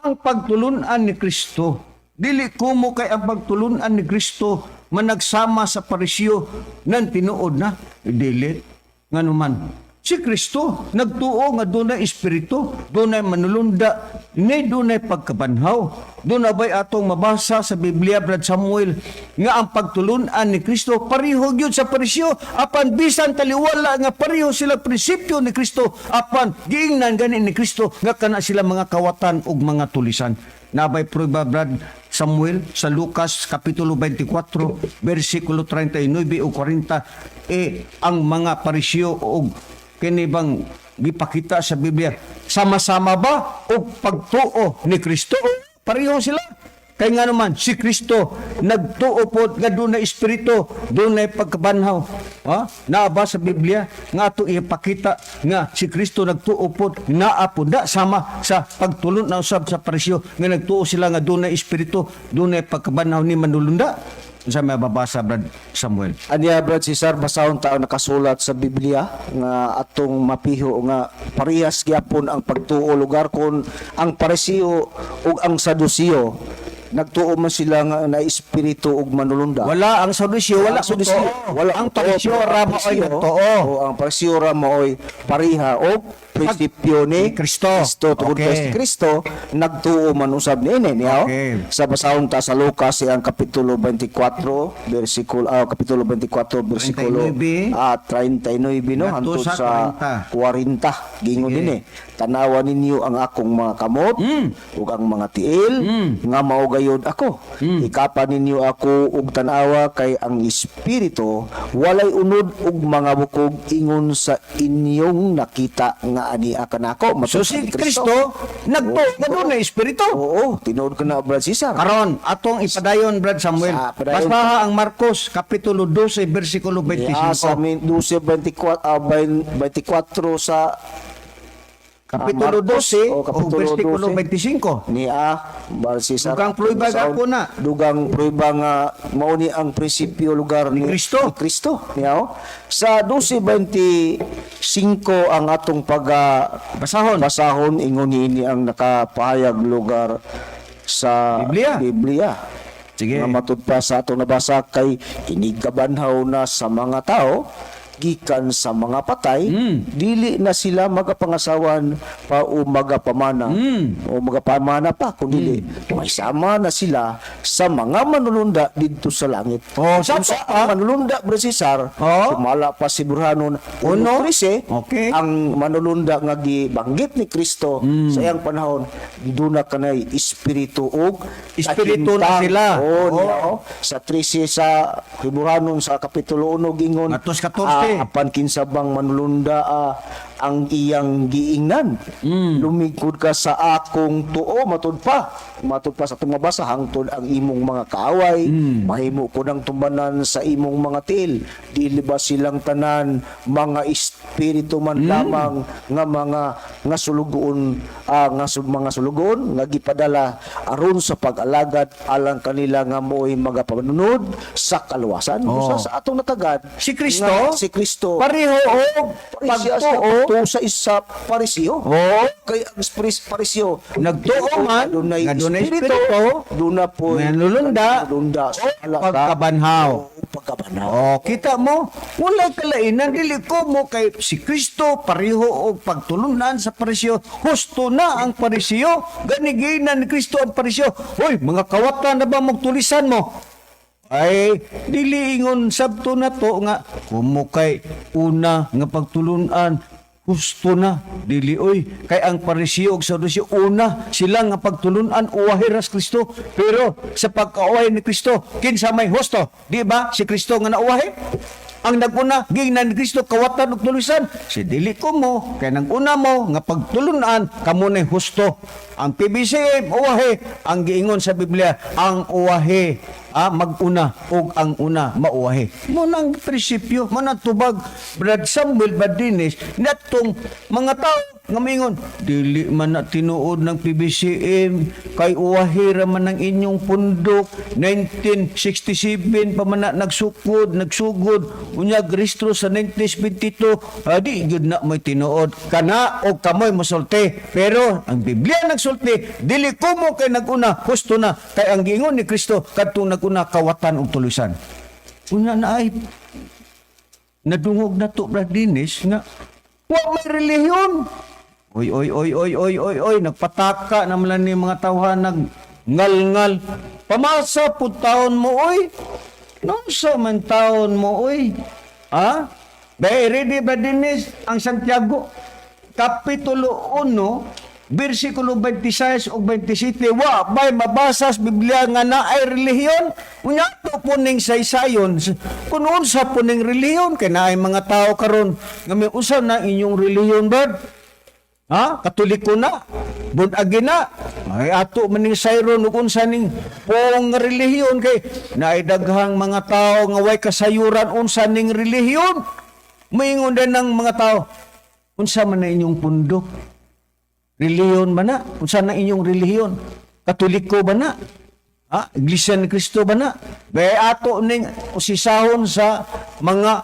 ang pagtulunan ni Kristo, dili kumo kay ang pagtulunan ni Kristo managsama sa Pariseo nan tinuod na, dili. Ngano man Si Kristo nagtuo nga dunay espiritu, dunay manulunda, ni dunay pagkabanhaw. Duna bay atong mabasa sa Biblia, Brad Samuel, nga ang pagtulunan ni Kristo pareho gyud sa Pariseo, apan bisan taliwala nga pareho sila prinsipyo ni Kristo, apan giingnan gani ni Kristo nga kana sila mga kawatan ug mga tulisan. Nabay prueba, Brad Samuel, sa Lucas Kapitulo 24 versikulo 39 o 40, eh ang mga Pariseo og kini bang gipakita sa Biblia, sama-sama ba og pagtuo ni Kristo? Pareho sila. Kay nga naman si Kristo nagtuo pod nga dunay espiritu, dunay pagkabanhaw. Ha? Naa ba sa Biblia nga ato ipakita nga si Kristo nagtuo pod, naa pod na sama sa pagtulon na usab sa Pariseo nga nagtuo sila nga dunay espiritu, dunay pagkabanhaw ni manulunda? Unsa may mabasa, Brad Samuel?
Anya, Brad Cesar, basahon ta ang nakasulat sa Biblia nga atong mapiho nga parehas gyapon ang pagtuo, lugar, kon ang Pariseo ug ang Saduceo nagtuo man sila nga na espiritu ug manulunda.
Wala ang Saduceo, wala.
Ang Saduceo,
wala ang
totoo,
Pariseo
pero ang
ra maoy
Pariseo,
nagtuo.
oo, ang Pariseo ra maoy pareha og prinsipyo ni
Ni Kristo.
Kristo tungod kay si Kristo nagtuo man usab niini niya. Sa basahon ta sa Lucas ang kapitulo 24 bersikulo, kapitulo 24 bersikulo
39.
39, no,
Ngadto
hangtod
sa
sa 40. Gingon dinhi, "Tanawa ninyo ang akong mga kamot ug ang mga tiil nga mao gayod ako. Ikapa ninyo ako ug tanawa kay ang espiritu walay unod ug mga bukog ingon sa inyong nakita nga ania kanako."
So
Matud
si
ni
Kristo nagtuo nga dunay espiritu.
Oo, tinuod ka na, Brad Cesar.
Karon atong ipadayon, Brad Samuel.
Sa padayon.
Basaha ang Marcos kapitulo 12 bersikulo 25.
Yeah, sa 12, 24, 24 sa
Kapitulo
Marcos,
12
o
o
kapitulo
bersikulo
12.
25.
Ni a Brad Cesar.
Dugang prueba gapon na.
Dugang prueba nga mao ni ang prinsipyo, lugar, ni
Kristo.
Ni Kristo niya, oh. Sa 12:25 ang atong pag
Basahon.
basahon, ingon niini ang nakapahayag, lugar, sa
Biblia.
Biblia.
Sige.
Nga matud pa sa atong nabasa kay inigkabanhaw na sa mga tao gikan sa mga patay, dili na sila magapangasawan pa o magapamana o magapamana pa, kundi may sama na sila sa mga manulunda didto sa langit.
Oh,
Kung
sa
sa ang manulunda, Bro Cesar, sumala pa si Burhanon
Uno.
1:13, ang manulunda nga gibanggit ni Kristo sa iyang panahon duna kanay espiritu ug
Espiritu na
kahimtang.
sila.
Oo, niya, oh. Sa 13 sa Hebrehanon sa kapitulo 1 gingon
Ngadto sa 14.
"Apan kinsa bang manulunda ang iyang giingnan? Lumingkod ka sa akong tuo," matud pa sa atong mabasa, "hangtod ang imong mga kaaway mahimo ko ng tumbanan sa imong mga til. Dili ba silang tanan mga espiritu man lamang nga mga nga sulugoon, mga sulugoon nga gipadala aron sa pag-alagad alang kanila nga mo'y magapanunod sa kaluwasan?"
Oh.
Sa atong natagad
Si Kristo?
nga si Kristo
Pareho og
Parisiya sa
pagtuo.
pagtuo sa isa Pariseo. Kay ang Pariseo
Nagtuo man,
dunay
nga dunay
espiritu,
espiritu,
duna po
manulunda,
manulunda
o pagkabanhaw.
Pagkabanhaw.
Oh, kita mo, walay kalainan, dili ko mo kay si Kristo pareho og pagtulunan sa Pariseo. Husto na ang Pariseo, ganiginan ni Kristo ang Pariseo. Hoy, mga kawatan na ba magtulisan mo? Ay, dili ingon sabto na to nga kumo kay una nga pagtulunan husto na, dili oy, kay ang Pariseo ug Saduceo una sila nga pagtulunan uwahi ras Kristo, pero sa pagkauwahi ni Kristo, kinsa may husto? Di ba si Kristo nga nauwahi ang naguna? Giingnan ni Kristo, kawatan ug tulisan si. Dili ko mo kay naguna mo nga pagtulunan kamo nay husto. Ang PBCM uwahi ang giingon sa Biblia, ang uwahi maguna ug ang una mauwahi mo. Nang prinsipyo mo nang tubag, Brad Samuel Badinis, natong mga tao nga mingon dili man na tinuod ng PBCM kay uwahi ra man ang inyong pundok, 1967 pa man na nagsugod, unyag rehistro sa 1972, di gyud na mo'y tinuod kana og kamoy mosulti. Pero ang Biblia nagsulti, dili ko mo kay naguna husto na, kay ang giingon ni Kristo kadtong naguna kawatan og tulusan. Una na ay nadungog na to, Brad Dennis, nga Wa may relihiyon. Oy, oy, oy, oy, oy, oy, oy, nagpataka naman lang ni mga tawhan, nag-ngal-ngal. Pamasa po taon mo, oy. Nunsa man taon mo, oy. Ha? Be, ready ba dinis ang Santiago? Kapitulo 1, versikulo 26 ug 27, wa bay mabasa sa Biblia nga naay relihiyon? Unya to po ning saysayon kung unsa po ning relihiyon, kay naay mga tao karon nga may usa na inyong relihiyon, bird. Ha? Katoliko na. Bunagi na. Ay ato maning sayron ug unsa ning pong relihiyon, kay naay daghang mga tao nga way kasayuran unsa ning relihiyon. Moingon din ng mga tao, unsa man na inyong pundo? Relihiyon ba na? Unsa na inyong relihiyon? Katoliko ba na? Ha? Iglesia ni Cristo ba na? Bay ato ning usisahon sa mga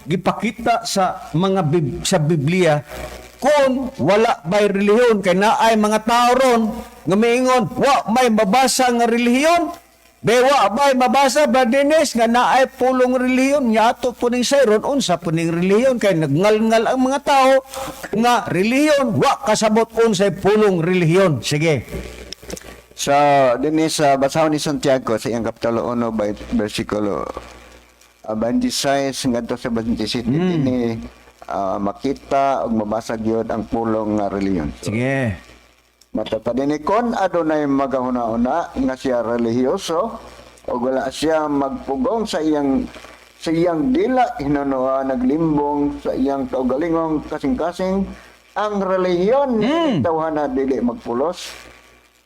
gipakita sa mga sa Biblia kung wala bay relihiyon, kay naay mga tao ron nga miingon wa may mabasa nga relihiyon. Be, wa bay mabasa ba Dennis nga naay pulong relihiyon? Nya ato po ning sayron unsa po ning relihiyon, kay nagngalngal ang mga tao nga relihiyon, wa kasabot unsay pulong relihiyon. Sige.
So, dinhi sa basahon ni Santiago sa iyang Kapitulo 1 by versikulo 26 ngadto sa 27, dinhi makita ug mabasa gyud ang pulong nga relihiyon.
Sige.
Matata dinhi, kon adunay magahuna-una nga siya relihiyoso ug wala siya magpugong sa iyang dila, hinunoa naglimbong sa iyang kaugalingong kasing-kasing, ang relihiyon mm. tawhana dili magpulos.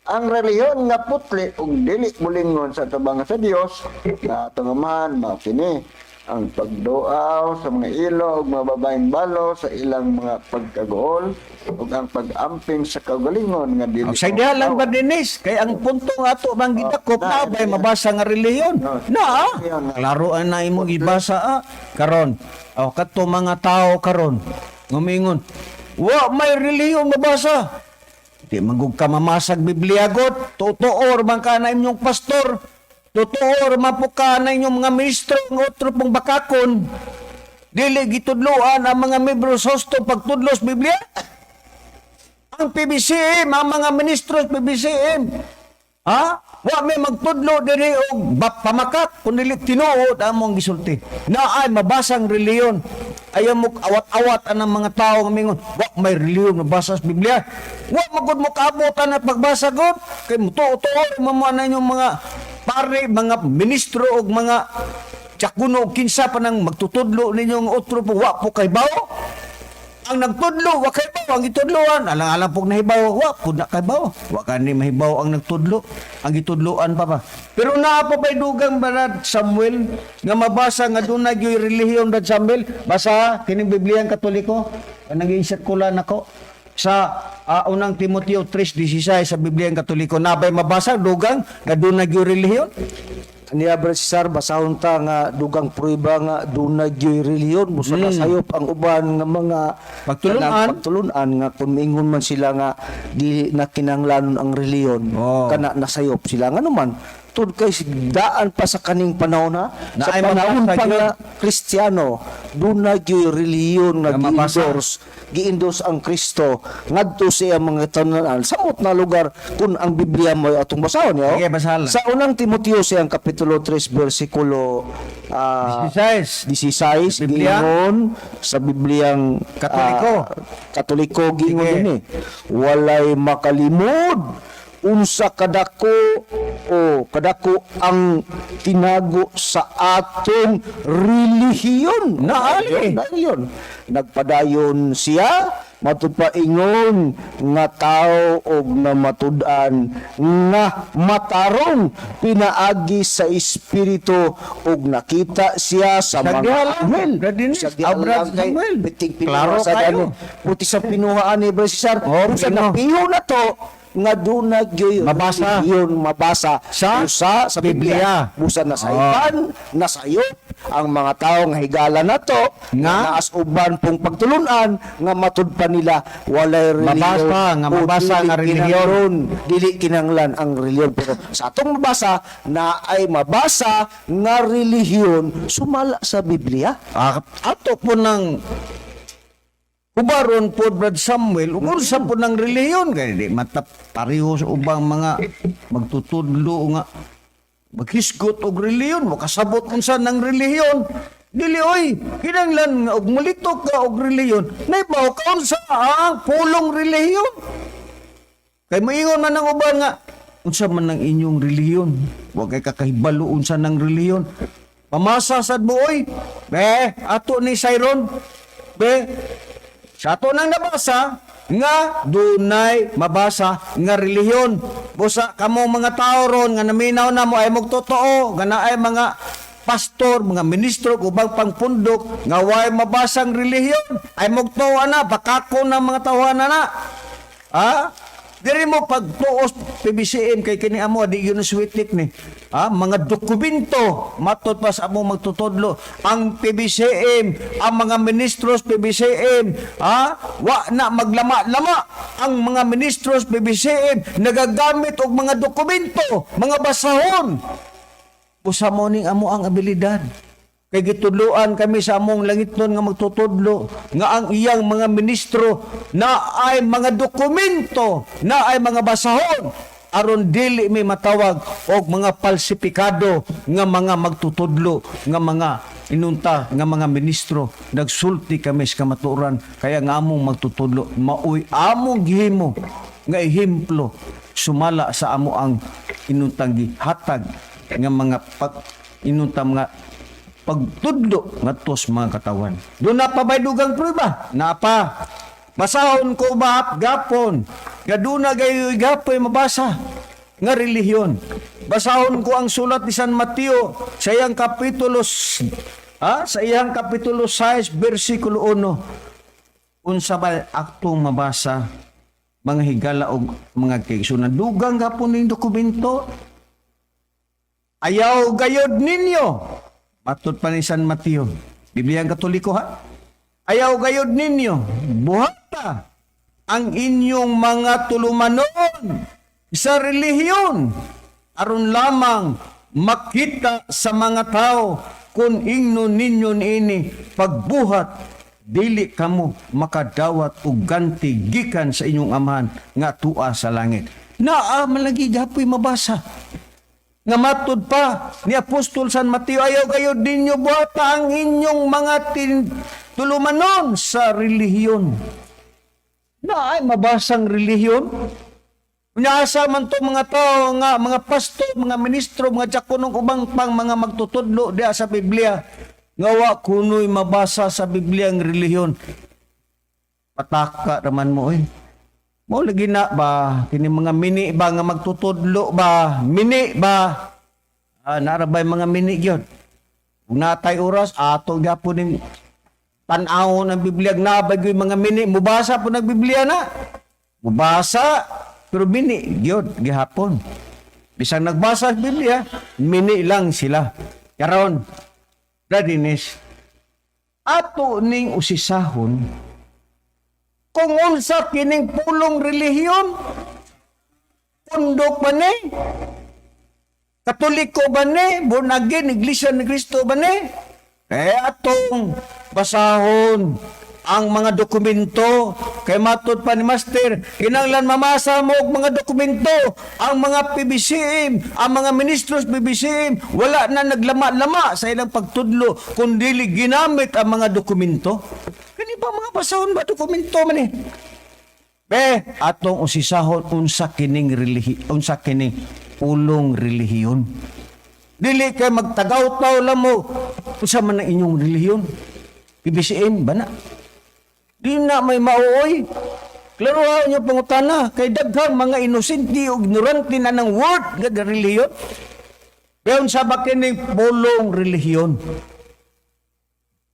Ang relihiyon nga putli ug dili mulingon sa atubangan sa Dios nga atong Amahan mao kini: ang pagduaw sa mga ilo ug mga babaeng balo sa ilang mga pagkaguol ug ang pag-amping sa kaugalingon nga dili
Ang sa diha lang ba Dennis, kay ang punto nga ato bang gidakop,
na,
na bay mabasa nga relihiyon?
No.
Na, ah.
Relihiyon nga.
Klaro ang na imong gibasa ah. Karon, oh, kadto mga tao karon ngumingon wa may relihiyon mabasa. Di magug ka mamasag Biblia god, totoo man ka na inyong pastor, totoo man po ka na inyong mga ministro, ng otro pong bakakon. Dili gitudloan ang mga membro sa husto pagtudlo sa Biblia. Ang PBCM, ang mga ministro sa PBCM, ha? Wa may magtudlo diri og pamakak kun dili tinuod among gisulti. Na ay mabasang reliyon. Ayaw mo awat-awat ang mga tao nga mingon, wa may reliyon mabasa sa Biblia. Wa magud mo kaabotan na pagbasa god kay mutuo-tuo mo na inyong mga pare, mga ministro og mga diakono og kinsa pa nang magtutudlo ninyong otro po, wa po kay bawo. Ang nagtudlo, wa kay bawo ang gitudloan, alang-alang pug nahibaw, wa pud na kay bawo. Wa kani mahibaw ang nagtudlo, ang gitudloan pa pa. Pero naa pa pa'y dugang, Brad Samuel, nga mabasa nga dunay gyud relihiyon, Brad Samuel? Basa kining Bibliang Katoliko, naging sirkula nako sa Unang Timoteo 3:16 sa Bibliang Katoliko. Nabay mabasa dugang nga dunay gyud relihiyon?
Niya, Brad Cesar, basahon ta nga dugang prueba nga dunay gyoy relihiyon busa nasayop ang uban nga mga
Pagtulunan.
kanang pagtulunan nga kung miingon man sila nga di na kinahanglanon ang relihiyon, kana nasayop sila nga naman tud kay daan pa sa kaning panahon ha,
Na
sa
ay
panahon
mabasa
pa
gyud.
nga Kristiyano, dunay gyoy relihiyon nga
Nga mabasa.
gi-endorse gi-endorse ang Kristo ngadto sa iyang mga tanan samot na lugar kung ang Biblia mo atong basahon yo.
Sige, basahan lang.
Sa Unang Timoteo siyang Kapitulo 3 versikulo
16.
16,
Biblia?
giingon sa Bibliang
Katoliko.
Katoliko, giingon
Sige.
dinhi, walay makalimod unsa kadako o kadako ang tinago sa atong relihiyon.
Naali.
Naali. Nagpadayon siya matud pa ingon nga tao og namatud-an nga matarong pinaagi sa espiritu ug nakita siya sa
Sa
mga
diha lang,
anghel.
Brad Dennis.
Sa diha
Ah, Brad
lang kay
Samuel.
biting pinuha
Klaro
sa
kayo.
ano. Puti sa pinuhaan ni Brad Cesar.
Oh,
Kung sa
pino.
napiho na to nga dunay gyud
Mabasa.
yun mabasa
Sa
usa sa
Biblia.
Biblia. Busa nasaypan, nasayop ang mga tao nga higala na to
Nga?
naas uban pong pagtulunan nga matud pa nila walay relihiyon
Mabasa, nga
o
mabasa
dili
nga relihiyon.
kinahanglan, dili kinahanglan ang relihiyon, pero sa atong mabasa na ay mabasa nga relihiyon sumala sa Biblia.
Ah, ato po ng Kubaron po, Brad Samuel, ug unsa po ng relihiyon kay di mata pareho sa ubang mga magtutudlo nga maghisgot og relihiyon, makasabot unsa ng relihiyon. Dili oy, kinahanglan nga og mulitok ka og relihiyon, naibaw ka unsa ang pulong relihiyon. Kay moingon man ang uban nga unsa man ang inyong relihiyon, wa kay kakahibalo unsa ng relihiyon. Pamasa sad mo oy. Be, ato ni Siron. Be, sa ato nang nabasa nga dunay mabasa nga relihiyon. Busa kamo mga tao ron nga naminaw na mo ay magtotoo nga naay mga pastor, mga ministro, ubang pangpundok nga way mabasang relihiyon ay magtuo na bakako ng mga tawhana na. Ha? Diri mo pagtuos PBCM kay kini amo di yun sweetik ni. Ha? Mga dokumento matod pa sa among magtutudlo ang PBCM, ang mga ministros PBCM, ha? Wa na maglama-lama ang mga ministros PBCM nagagamit og mga dokumento, mga basahon. Usa mo ning amo ang abilidad. Kay gitudloan kami sa among langitnon nga magtutudlo nga ang iyang mga ministro na ay mga dokumento, na ay mga basahon aron dili mi matawag og mga palsipikado nga mga magtutudlo nga mga inunta nga mga ministro. Nagsulti kami sa kamatuoran, kaya nga among magtutudlo maoy among gihimo nga ehemplo sumala sa amo ang inuntang gihatag nga mga pag inunta mga pagtudlo ngadto sa mga katawan. Doon na pa ba'y dugang prueba? Napa. Basahon ko ba gapon? Nga doon na gayoy gapoy mabasa nga relihiyon. Basahon ko ang sulat ni San Mateo sa iyang kapitulo sa iyang kapitulo 6 bersikulo 1. Unsa ba aktong mabasa, mga higala og mga kaigsoon? Dugang gapon ning dokumento. Ayaw gayod ninyo. Matod pa ni San Mateo. Biblia ang Katoliko ha. Ayaw gayod ninyo. Buhata ang inyong mga tulumanon sa relihiyon aron lamang makita sa mga tao. Kung ingnon ninyo niini pagbuhat, dili kamo makadawat og ganti gikan sa inyong Amahan nga tua sa langit. Naa malagi gapoy mabasa nga matud pa ni Apostol San Mateo, ayaw kayo ninyo buhata ang inyong mga tulumanon sa relihiyon. Na ay mabasang relihiyon. Unaasa man to mga tao nga mga pastor, mga ministro, mga diakonong ubang pang mga magtutudlo diha sa Biblia nga wa kunoy mabasa sa Biblia ang relihiyon. Pataka raman mo oy. Mo lagi na ba kini mga mini ba nga magtutudlo ba? Mini ba? Ah, narabay mga mini gyud. Kung natay oras ato gyapon ning tan-awon ang Biblia, nabay gyud mga mini mubasa po ng Biblia na. Mubasa pero mini gyud gihapon. Bisan nagbasa sa Biblia, mini lang sila. Karon, Brad Ines, ato ning usisahon kung unsa kining pulong relihiyon, pundok ba ni? Katoliko ba ni? Born again, Iglesia ni Cristo ba ni? Eh, atong basahon ang mga dokumento. Kay matod pa ni Master, kinahanglan mamasa mo og mga dokumento. Ang mga PBCM, ang mga ministros PBCM, wala na naglama-lama sa ilang pagtudlo kundi ginamit ang mga dokumento. Kani ba mga basahon ba dokumento man eh? Be, atong usisahon unsa kining relihi, unsa kining pulong relihiyon. Dili kay magtagaw-taw lang mo unsa man ang inyong relihiyon. PBCM ba na? Di na may mauoy. Klaro niyo pangutana kay daghang mga inosente o ignorante na ng word nga relihiyon. Pero unsa ba kining pulong relihiyon?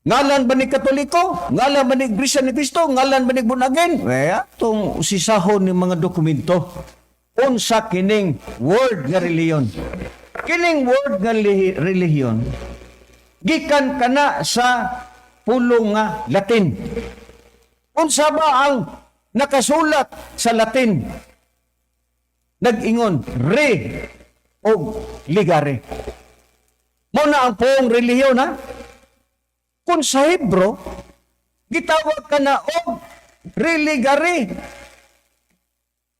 Ngalan ba ni Katoliko? Ngalan ba ni Iglesia ni Cristo? Ngalan ba ni Born Again? Eh, atong usisahon ni mga dokumento. Unsa kining word nga relihiyon? Kining word nga relihiyon, gikan kana sa pulong nga Latin. Unsa ba ang nakasulat sa Latin? Nag-ingon, re o ligare. Mo na ang pulong relihiyon, ha? Kung sa Hebro, gitawag ka na og Religare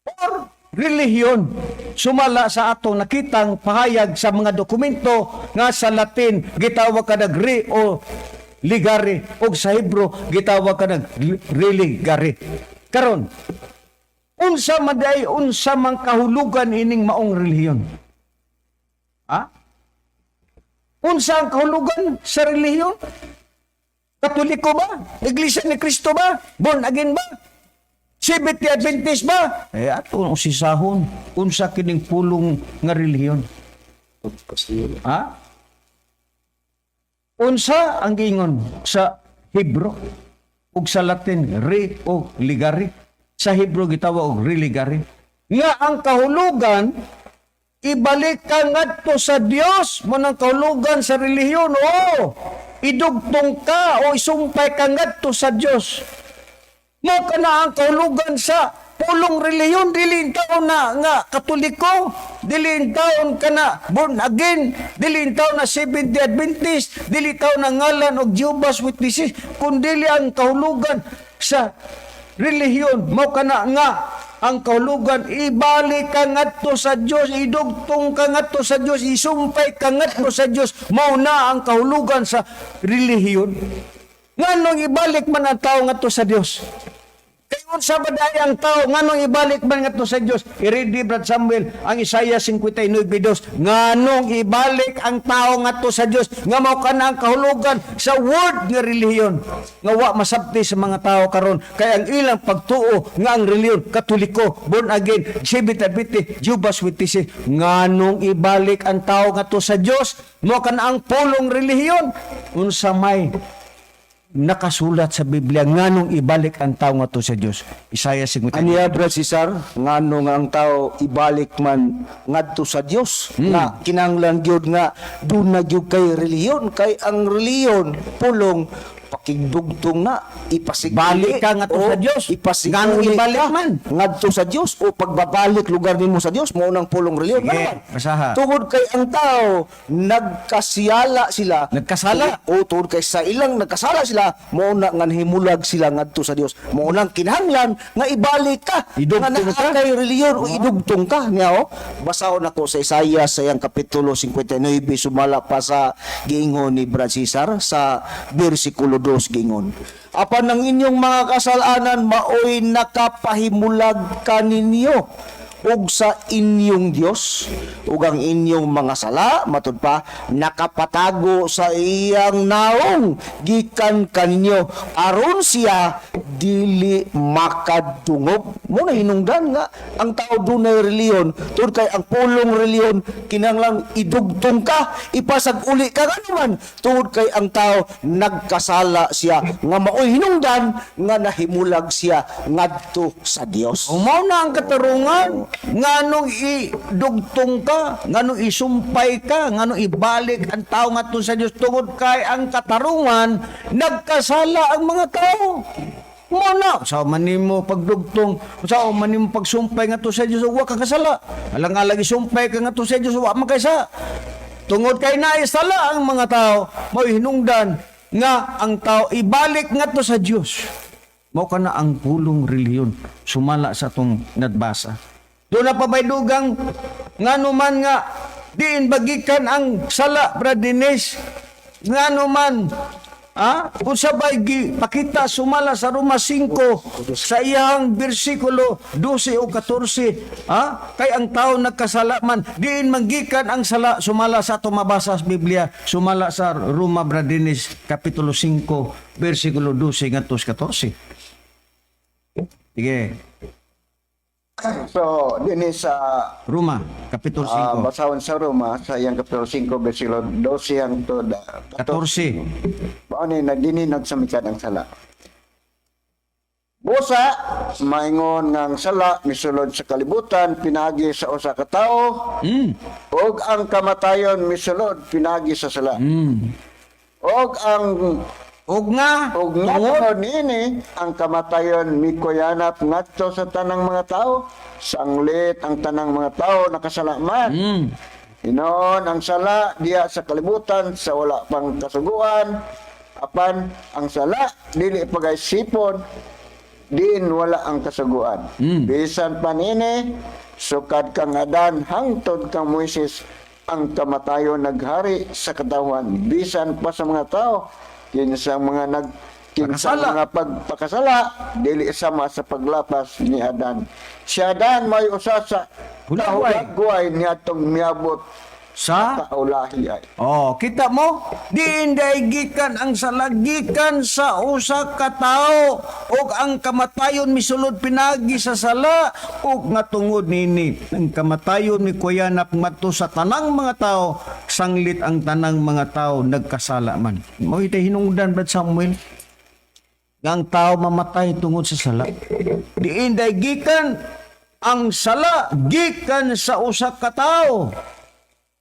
or relihiyon. Sumala sa atong nakitang pahayag sa mga dokumento nga sa Latin gitawag kanag re o ligare o sa Hebrew gitawag kanag religare. Karon, unsa man diay, unsa man kahulugan ining maong relihiyon? Ha? Unsa ang kahulugan sa relihiyon? Katoliko ba? Iglesia ni Cristo ba? Born again ba? Seventh Adventist ba? Eh, ato ang usisahon. Unsa kining pulong nga relihiyon? Ha? Unsa ang giingon sa Hebrew ug sa Latin, re o ligare? Sa Hebrew gitawag og religare. Nga ang kahulugan, ibalik ka ngadto sa Dios mo nang kahulugan sa relihiyon o idugtong ka o isumpay ka ngadto sa Dios. Mo kana ang kahulugan sa pulong relihiyon. Dili taon na nga Katoliko, dili taon ka na born again, dili taon na Seventh Day Adventist, dili taon na ngalan og Jehovah's Witnesses, kundi ang kahulugan sa relihiyon mo kana nga ang kahulugan, ibalik ka ngadto sa Dios, idugtong ka ngadto sa Dios, isumpay ka ngadto sa Dios. Mao na ang kahulugan sa relihiyon. Nganong ibalik man ang tao ngadto sa Dios? Kay unsa ba diay ang tao, nganong ibalik man ngadto sa Dios? I-ready, Brad Samuel, ang Isaiah 59:2. Nganong ibalik ang tao ngadto sa Dios? Nga mao kana ang kahulugan sa word nga relihiyon. Nga wa masabti sa mga tao karon kay ang ilang pagtuo nga ang relihiyon Katoliko, born again, Seventh Adventist, Jehovah's Witnesses. Nganong ibalik ang tao ngadto sa Dios? Mao kana ang pulong relihiyon. Unsa may nakasulat sa Biblia nganong ibalik ang tao ngadto sa Dios? Isaiah 59.
Aniya, Brad Cesar, ngano nga ang tao ibalik man ngadto sa Dios, nga kinahanglan gyud nga duna gyud kay relihiyon, kay ang relihiyon pulong pakigdugtong na ipasiguli.
Balik ka ngadto
o
sa Dios.
Ipasiguli
Nganong ibalik
ka
man?
ngadto sa Dios o pagbabalik lugar nimo sa Dios, mao nang pulong relihiyon.
Sige,
Ngano man?
basaha.
Tungod kay ang tao nagkasiyala sila.
Nagkasala.
O tungod kay sa ilang nagkasala sila, mao na nga himulag sila ngadto sa Dios. Mao nang kinahanglan nga ibalik ka.
Idugtong
nga naa
ka.
kay relihiyon o idugtong ka niya oh. Basahon ako sa Isaiah sa iyang kapitulo 59, sumala pa sa giingon ni Brad Cesar sa bersikulo 2, giingon. "Apan ang inyong mga kasalanan maoy nakapahimulag kaninyo ug sa inyong Dios, ug ang inyong mga sala," matud pa, "nakapatago sa iyang naong gikan kaninyo aron siya dili makadungog." Mo na hinungdan nga ang tao dunay reliyon tungod kay ang pulong reliyon kinahanglan idugtong ka, ipasag-uli ka. Ngano man? Tungod kay ang tao nagkasala siya nga maoy hinungdan nga nahimulag siya ngadto sa Dios.
Mao na ang katarungan nganong idugtong ka, nganong isumpay ka, nganong ibalik ang tao ngadto sa Dios, tungod kay ang katarungan, nagkasala ang mga tao. Mao na, sa man nimo pagdugtong, sa man nimo pagsumpay ngadto sa Dios, wa ka kasala. Alang-alang isumpay ka ngadto sa Dios, wa man kay sa. Tungod kay naisala ang mga tao, mao hinungdan nga ang tao ibalik ngadto sa Dios. Mao kana ang pulong relihiyon sumala sa atong nagbasa. Doon na pa may dugang ngano man nga diin bagikan ang sala, Brad Dennis? Ngano man? Ah, kung sabay pakita sumala sa Roma 5 sa iyang bersikulo 12 o 14, ah, kay ang tao nagkasala man, diin manggikan ang sala sumala sa atong mabasa sa Biblia, sumala sa Roma, Brad Dennis, kapitulo 5 bersikulo 12 ngadto sa 14. Sige.
So, dinhi sa
Roma kapitulo 5.
Basahon sa Roma sa iyang kapitulo 5 bersikulo 12 hangtod
14.
14. Mao ni na dinhi nagsamikan ang sala. Busa, maingon nga ang sala misulod sa kalibutan pinaagi sa usa ka tawo, ug ang kamatayon misulod pinaagi sa sala. Ug ang
Ug nga
ug nga tungod niini ang kamatayon mikuyanap ngadto sa tanang mga tao, sanglit ang tanang mga tao nakasala man. Hinoon ang sala diya sa kalibutan sa wala pang kasuguan, apan ang sala dili pagaysipon. Diin wala ang kasuguan. Bisan pa niini, sukad kang Adan hangtod kang Moises, ang kamatayon naghari sa katawhan bisan pa sa mga tao kinsang mga nag kinsang
Pakasala.
mga pagpakasala dili sama sa paglapas ni Adan. Si Adan may usa sa
Hulagway.
kahulagway niadtong miabot
Sa
kaulahi ay.
Oh, kita mo? Diin gikan ang salagikan sa usa ka tawo ug ang kamatayon misulod pinagi sa sala ug nga tungod nini ang kamatayon mikuyanap ngadto sa tanang mga tao, sanglit ang tanang mga tao nagkasala man. Mao itay hinungdan, Brad Samuel, nga ang tao mamatay tungod sa sala. Diin gikan ang sala gikan sa usa ka tawo.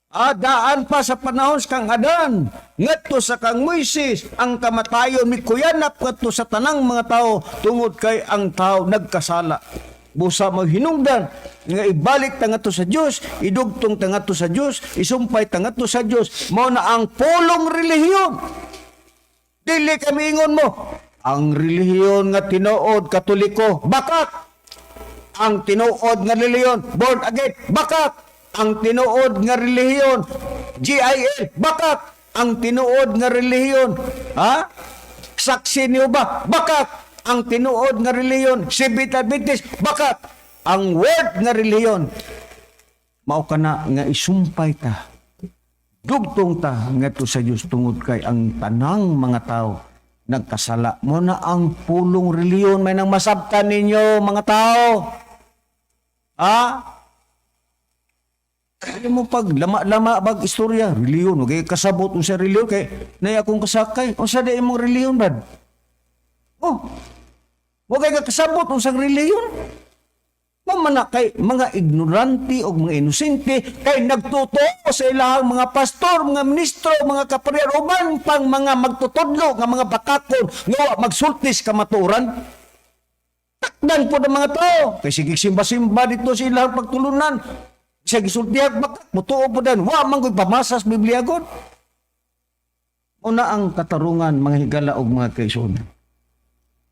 Adaan pa sa panahon sa kang Adan, ngadto sa kang Moises, ang kamatayon mikuyanap ngadto sa tanang mga tao tungod kay ang tao nagkasala. Busa mo hinungdan nga ibalik ta ngadto sa Dios, idugtong ta ngadto sa Dios, isumpay ta ngadto sa Dios, mao na ang pulong relihiyon. Dili kami ingon mo, ang relihiyon nga tinuod Katoliko, bakak! Ang tinuod nga relihiyon, born again, bakak! Ang tinuod nga relihiyon, GIL, bakak! Ang tinuod nga relihiyon, ha? Saksi niyo ba? Bakak! Ang tinuod nga relihiyon, Seventh Adventist, bakak! Ang word nga relihiyon, mao kana nga isumpay ta, dugtong ta ngadto sa Dios tungod kay ang tanang mga tao nagkasala. Mo na ang pulong relihiyon may nang masabtan ninyo, mga tao. Ha? Dili mo pag lama-lama bag istorya, relihiyon, okay, kasabot unsa relihiyon kay nay akong kasakay. Unsa di imong relihiyon, Brad? Oh. Wa kay kasabot unsang relihiyon. Mao man na kay mga ignorante o mga inosente kay nagtotoo sa ilahang mga pastor, mga ministro, mga kaparyer, uban pang mga magtutudlo nga mga bakakon nga wa magsultis kamatuoran. Takdan po ng mga tao. Kay sige simba-simba dito sa ilang pagtulunan. Siya gisultihag bakak, mutuo po dan. Wa man ko'y pamasa sa Biblia god. Una ang katarungan, mga higala og mga kaigsoon.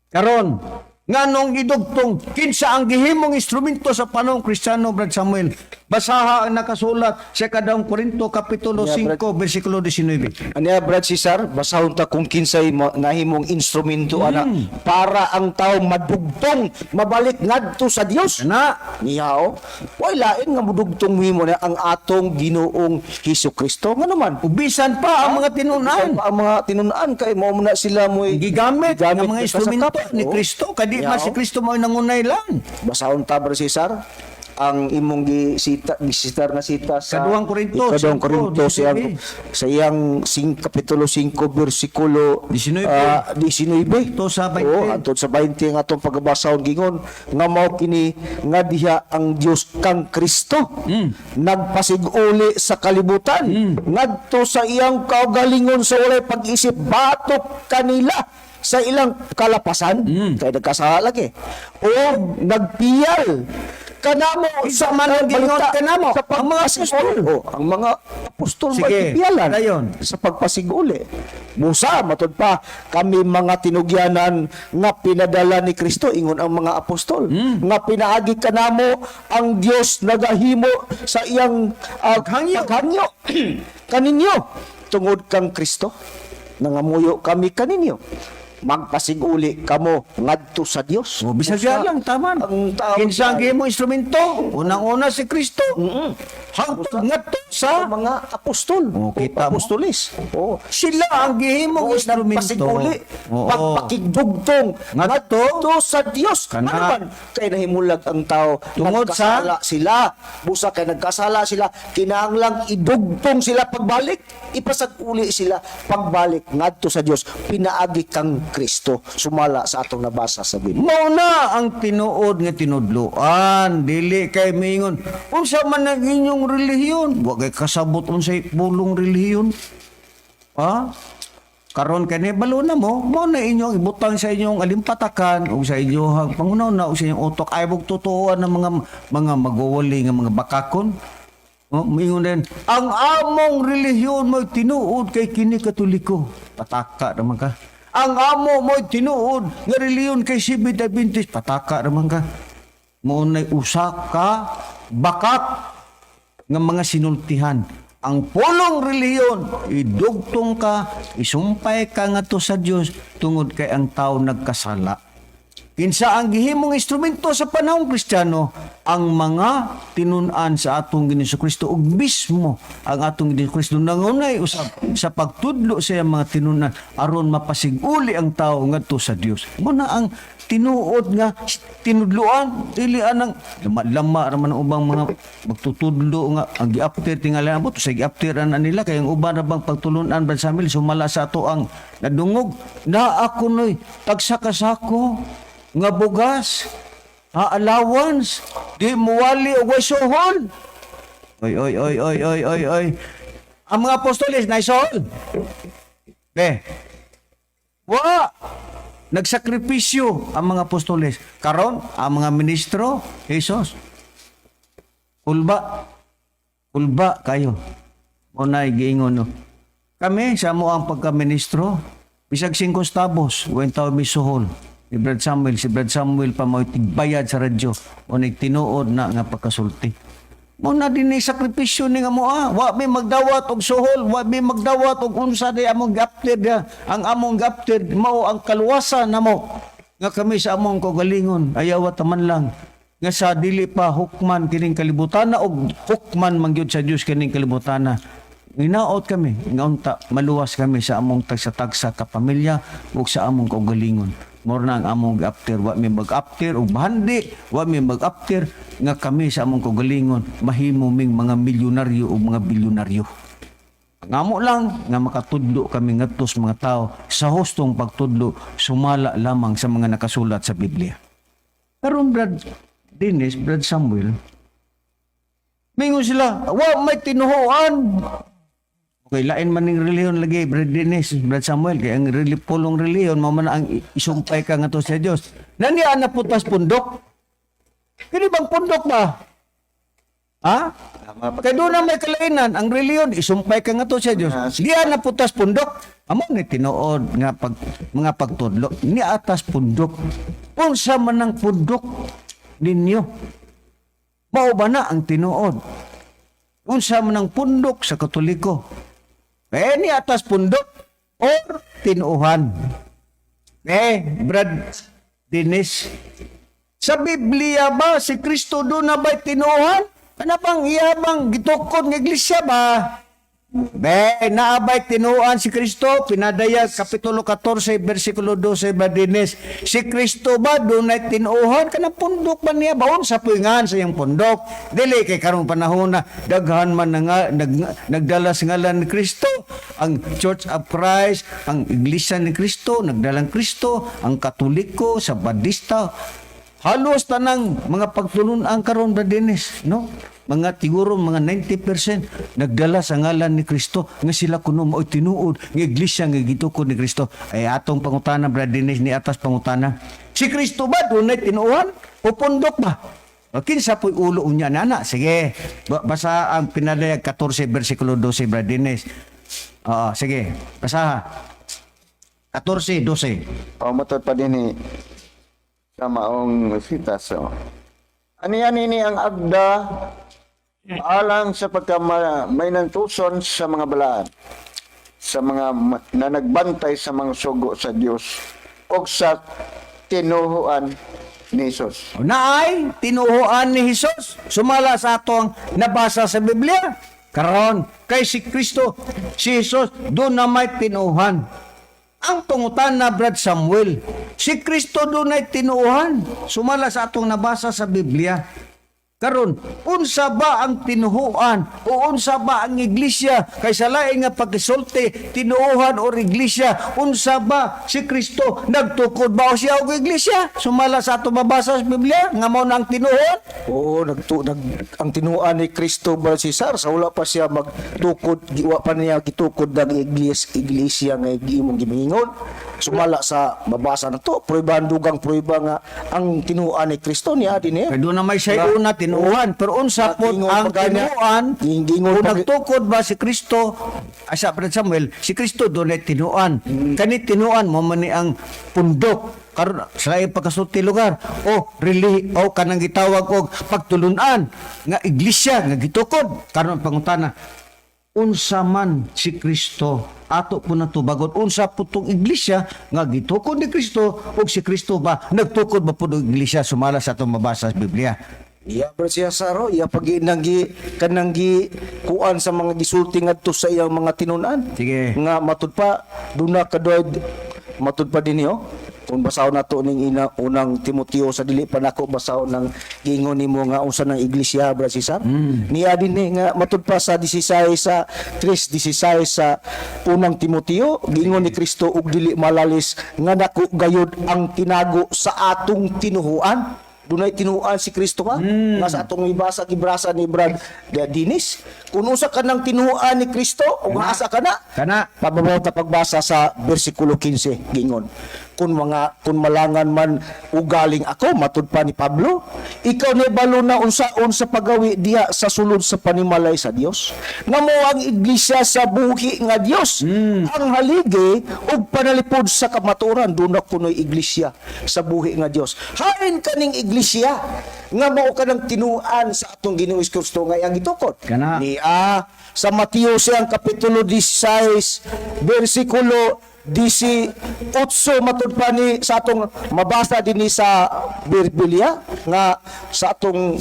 Karon, nganong idugtong kinsa ang gihimong instrumento sa panahong Kristiyano, Brad Samuel? Basaha ang nakasulat sa Ikadawang Korinto kapitulo
Yeah,
5 bersikulo 19.
Aniya, Brad Cesar, basahon ta kung kinsay nahimong instrumento ana para ang tao madugtong mabalik ngadto sa Dios.
Na
Niya o. Way lain nga modugtong himo na ang atong Ginoong Hesus Kristo. Nga naman.
Ubisan pa ang mga tinunan.
Bisan pa ang mga tinun-an kay mao man na sila mo'y
Gigamit ng mga
na
instrumento
kasakap.
ni
Oo.
Kristo kay di
Niya,
man si
o.
Kristo mo'y nangunay lang.
Basahon ta, Brad Cesar, ang imong gisita gisitar nga sita sa
Ikaduhang Korinto,
Ikaduhang Korinto
5,
sa iyang kapitulo 5 bersikulo
19.
19
To sa 20.
Oo, antod sa 20 ang atong pagabasahon gingon nga mao kini nga diha ang Dios kang Kristo nagpasiguli sa kalibutan ngadto sa iyang kaugalingon sa walay pag-isip batok kanila sa ilang kalapasan kay nagkasala lagi o nagpiyal kanamo
Isa man ang gingon
balita
kanamo,
sa
ang mga
pagpasiguli.
apostol.
Oh, ang mga apostol
Sige,
magpipiyalan
dayon.
sa pagpasiguli. Busa, matud pa, kami mga tinugyanan nga pinadala ni Kristo, ingon ang mga apostol, nga pinaagi kanamo ang Dios nagahimo sa iyang
Paghangyo.
paghangyo kaninyo tungod kang Kristo. Nangamuyo kami kaninyo. Magpasiguli kamo ngadto sa Dios.
O, bisag
Busa,
lang, tama.
Ang tao
Kinsa ang gihimong instrumento? Unang-una si Kristo. Hangtod ngadto sa
sa mga apostol.
O, kita mo.
Apostolis. Oo.
Sila ang gihimong
Oo,
instrumento.
nagpasiguli,
Oo.
pagpakigdugtong
Ngadto.
ngadto sa Dios.
Kana.
Ano man kay nahimulag ang tao
Tungod sa-
nagkasala sila. Busa kay nagkasala sila, kinahanglang idugtong sila pagbalik, ipasag-uli sila pagbalik ngadto sa Dios. Pinaagi kang Kristo sumala sa atong nabasa sa Biblia.
Mao na ang tinuod nga tinudloan, dili kay miingon unsa man ang inyong relihiyon, wa kay kasabot unsay pulong relihiyon. Ha? Karon kay balo na mo, mao na inyong ibutang sa inyong alimpatakan o sa inyong pangunaw o sa inyong utok ay bug tutuoan ng mga magwawali nga mga bakakon. Oh, miingon din, ang among relihiyon mo'y tinuod kay kini Katoliko. Pataka naman ka. Ang amo mo tinuod nga reliyon kay Seventh Adventist. Pataka raman ka. Mao nay usa ka bakak nga mga sinultihan. Ang pulong reliyon, idugtong ka, isumpay ka ngadto sa Dios tungod kay ang tao nagkasala. Kinsa ang gihimong instrumento sa panahong Kristiyano? Ang mga tinun-an sa atong Ginoong Kristo, ug mismo ang atong Ginoong Kristo nangunay usab sa pagtudlo sa iyang mga tinun-an aron mapasiguli ang tao ngadto sa Dios. Mao na ang tinuod nga tinudloan, dili anang lama-lama ra man ang ubang mga magtutudlo nga ang giapter tingali ambot sa giapter ana nila, kay ang uban ra bang pagtulun-an ba sa amin sumala sa ato ang nadungog na ako noy tagsa ka sako nga bugas ha, allowance, di muwali og way suhol. Oy, oy, oy, oy, oy, oy, oy, ang mga apostoles na suhol be wa nagsakripisyo ang mga apostoles. Karon ang mga ministro, Jesus, kulba kulba kayo. Mao na giingon, no, kami sa amo ang pagkaministro, bisag 5 stabos, wen taw mi suhol ni Brad Samuel. Si Brad Samuel pa mo'y tigbayad sa radyo o tinuod na nga pagkasulti. Mao na din ni sakripisyo ni nga moa. Wa mi magdawat og suhol, wa mi magdawat og unsa di among gaptir dia. Ang among gaptir mao ang kaluwasan namo. Nga kami sa among kaugalingon ayaw taman lang nga sa dili pa hukman kining kalibutana og hukman man gyud sa Dios kining kalibutana. Ginaot kami nga unta maluwas kami sa among tagsa-tagsa ka pamilya ug sa among kaugalingon. Mao na ang among gapter, wa mi mag-apter og bahandi, wa mi mag-apter nga kami sa among kaugalingon mahimo ming mga milyonaryo o mga bilyonaryo. Ang amo lang nga makatudlo kami ngadto sa mga tao sa hustong pagtudlo sumala lamang sa mga nakasulat sa Biblia. Karon, Brad Dennis, Brad Samuel, mingon sila, wa may tinuhuan. Okay, lain man ning reliyon lagi, Brad Dennis, Brad Samuel, kay ang pulong reliyon, mao man ang isumpay ka ngadto sa Dios. Naniya na putas pundok. Kini bang pundok ba? Ha? Kay doon na may kalainan, ang reliyon, isumpay ka ngadto sa Dios. Diya na putas pundok. Amo ni tinuod nga mga pagtudlo, ni atas pundok. Unsa man ang pundok ninyo? Mao ba na ang tinuod? Unsa man ang pundok sa Katoliko? Eh, ni atas pundok or tinuohan? Eh, Brad Dennis, sa Biblia ba si Kristo doon na ba'y tinuohan? Ano bang iyabang gitukod ng iglesia ba? Be, naabay tinuan si Kristo? Pinadayag, Kapitulo 14, versikulo 12, Brad Dennis. Si Kristo ba doon ay tinuohan? Kanang pundok ba niya? Baon sa puingan sa iyang pundok. Dili kay karong panahon na daghan man na nga, nagdala sa ngalan ni Kristo. Ang Church of Christ, ang Iglesia ni Kristo, nagdalang Kristo, ang Katoliko, sa Badista, halos tanang mga pagtulunan karon, Brad Dennis, no? Mga tiguro mga 90% nagdala sa ngalan ni Kristo nga sila kuno mao'y tinuod nga iglesia nga gitukod ni Kristo. Ay atong pangutana, Brad Dennis, ni atas pangutana. Si Kristo ba dunay tinuohan o pundok ba? O, kinsa po'y ulo unya nana? Sige. Basa ang Pinadayag 14 versikulo 12, Brad Dennis. Oo, sige. Basa. 14:12.
O matod pa din ni sa maong sitas. So. Aniya nini ang agda alang sa pagka may nantuson sa mga balaan, sa mga na nagbantay sa mga sugo sa Dios o sa tinuhuan ni Jesus.
Naay tinuhuan ni Hesus sumala sa atong nabasa sa Biblia. Karon kay si Kristo, si Jesus doon na may tinuhan. Ang pangutana, Brad Samuel, si Kristo doon ay tinuuhan sumala sa atong nabasa sa Biblia. Karon, unsa ba ang tinuhuan o unsa ba ang iglesia? Kay sa lain nga pagkisulti, tinuuhan or iglesia, unsa ba si Kristo nagtukod ba o siya og iglesia? Sumala sa ato mabasa sa Biblia nga mao na ang tinuohan.
Oo, ang tinuan ni Kristo ba Cesar sa wala pa siya magtukod, wa pa niya gitukod ang iglesia nga imong gimingon. Sumala sa mabasa na to, prueba, dugang prueba nga ang tinuan ni Kristo niya din niya.
Kay doon na may say una tinuuhan, pero unsa
Nga,
pod
ingon
ang
pa gani-
tinuan?
Ingon
Kung
pa-
nagtukod ba si Kristo, asa Brad Samuel, si Kristo doon ay tinuan. Kani tinuan mo man ni ang pundok karon sa laing pagkasulti lugar o reli o kanang gitawag og pagtulunan nga iglesia nga gitukod. Karon, pangutana, unsa man si Kristo? Ato po na tubagon, unsa po tong iglesia nga gitukod ni Kristo, ug si Kristo ba nagtukod ba pud og iglesia sumala sa atong mabasa sa Biblia?
Iya bro siya saro, iya pag nanggi kanang gi kuan sa mga gisulti ngadto sa iyang mga tinun-an.
Sige.
Nga matud pa duna kadoy matud pa dinhi oh. Kung basahon nato ning ina, Unang Timoteo, sa dili pa nako basahon ng giingon nimo nga unsa ng iglesia, bro Cesar. Niya dinhi nga matud pa sa 16 sa 3:16 sa Unang Timoteo, giingon ni Kristo og dili malalis nga dako gayud ang tinago sa atong tinuhuan. Dunay tinuan si Kristo ka. Nga sa atong ibasa gibrasa ni Brad Dinis. Kung usa ka ng tinuan ni Kristo, ug asa ka na.
Kana.
Pababaw ta pagbasa sa bersikulo 15, gingon. Kung mga kung malangan man ugaling ako, matud pa ni Pablo, ikaw ni balo na unsaon sa pagawi diha sa sulod sa panimalay sa Dios. Nga mo ang iglesia sa buhi nga Dios. Ang haligi ug panalipod sa kamatuoran. Duna kunoy iglesia sa buhi nga Dios. Hain kaning iglesia nga mao ka ng tinuan sa atong Ginoong Kristo nga iyang gitukod.
Kana.
Ni sa Mateo siyang kapitulo 16 bersikulo 18, matud pa ni sa atong mabasa dinhi sa Biblia nga sa atong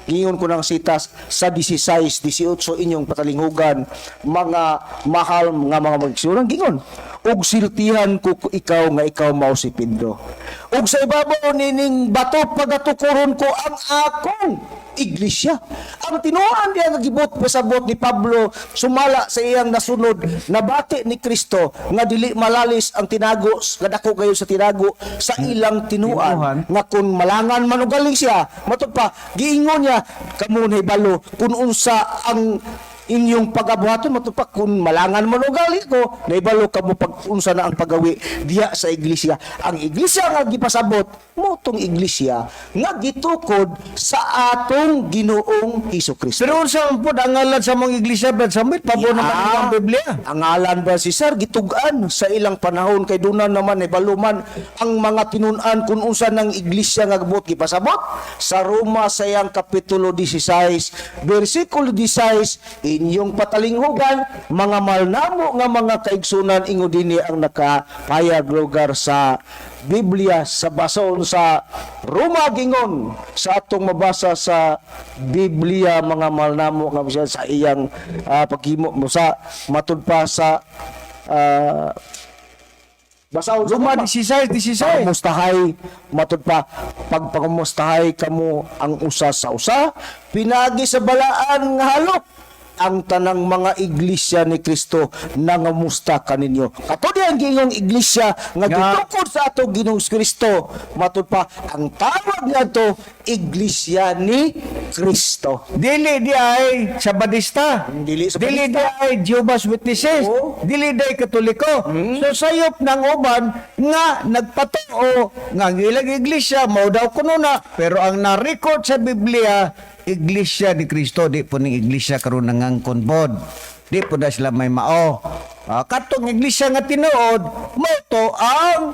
giingon ko ng sitas sa 16 18, inyong patalinghugan, mga mahal nga mga magsuran. Gingon, "Ug siltihan ko ikaw nga ikaw mao si Pedro, ug sa ibabaw nining bato pagatukuron ko ang akong iglesia." Ang tinuan diya nga gibot pasabot ni Pablo sumala sa iyang nasunod nabati ni Kristo nga dili malalis ang tinago nga dako kayo sa tinago sa ilang tinuan,
Tinuan.
Nga kung malangan man og galing siya, matud pa giingon niya, "Kamo balo kung unsa ang inyong pagabuhaton." Matud pa, kung malangan man og galing ko, nahibalo kamo pag unsa na ang pagawi diha sa iglesia. Ang iglesia nga gipasabot mo tong iglesia nga gitukod sa atong Ginoong Hesus Kristo.
Pero unsa man pod ang ngalan sa mga iglesia, Brad Samuel? Pabor naman ang Biblia.
Ang ngalan ba si Sir gitug-an sa ilang panahon kay duna naman baluman ang mga tinun-an kung unsa ng iglesia nga gabot gipasabot sa Roma sa iyang kapitulo 16 bersikulo 16, inyong patalinghugan, mga malnamo nga mga kaigsunan. Ingon dinhi ang nakapayag lugar sa Biblia sa bason sa Roma, gingon sa atong mabasa sa Biblia, mga malnamo nga siya sa iyang paghimo mo sa matud pa sa basahon sa
Roma
Roma.
16 16.
Pangamustahay, matud pa, pagpangamustahay kamo ang usa sa usa pinagi sa balaan nga halok. Ang tanang mga iglesia ni Kristo nangamusta kaninyo. Kato di ang giingong iglesia nga
Nga.
gitukod sa atong Ginoong Kristo, matud pa ang tawag niadto iglesia ni Kristo.
Dili di ay Sabadista.
Dili Sabadista.
Dili di ay Jehovah's Witnesses.
Oo.
Dili di ay Katoliko. So sayop ng uban nga nagpatuo nga ang ilang iglesia mao daw kuno na, pero ang na-record sa Biblia, Iglesia ni Kristo. Di po ning iglesia karon nangangkon pod. Di po na sila may mao. Katong iglesia nga tinuod mao to ang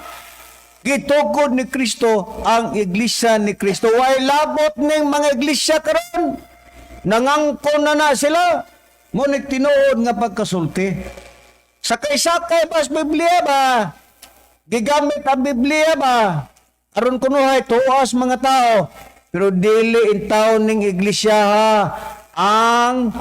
gitukod ni Kristo, ang iglesia ni Kristo. Way labot ning mga iglesia karon. Nangangkon na na sila. Ngunit tinuod nga pagkasulti. Sakay-sakay ba sa Biblia ba? Gigamit ang Biblia ba? Aron kunuhay tuas mga tao. Pero dili in taon ning iglesia ha ang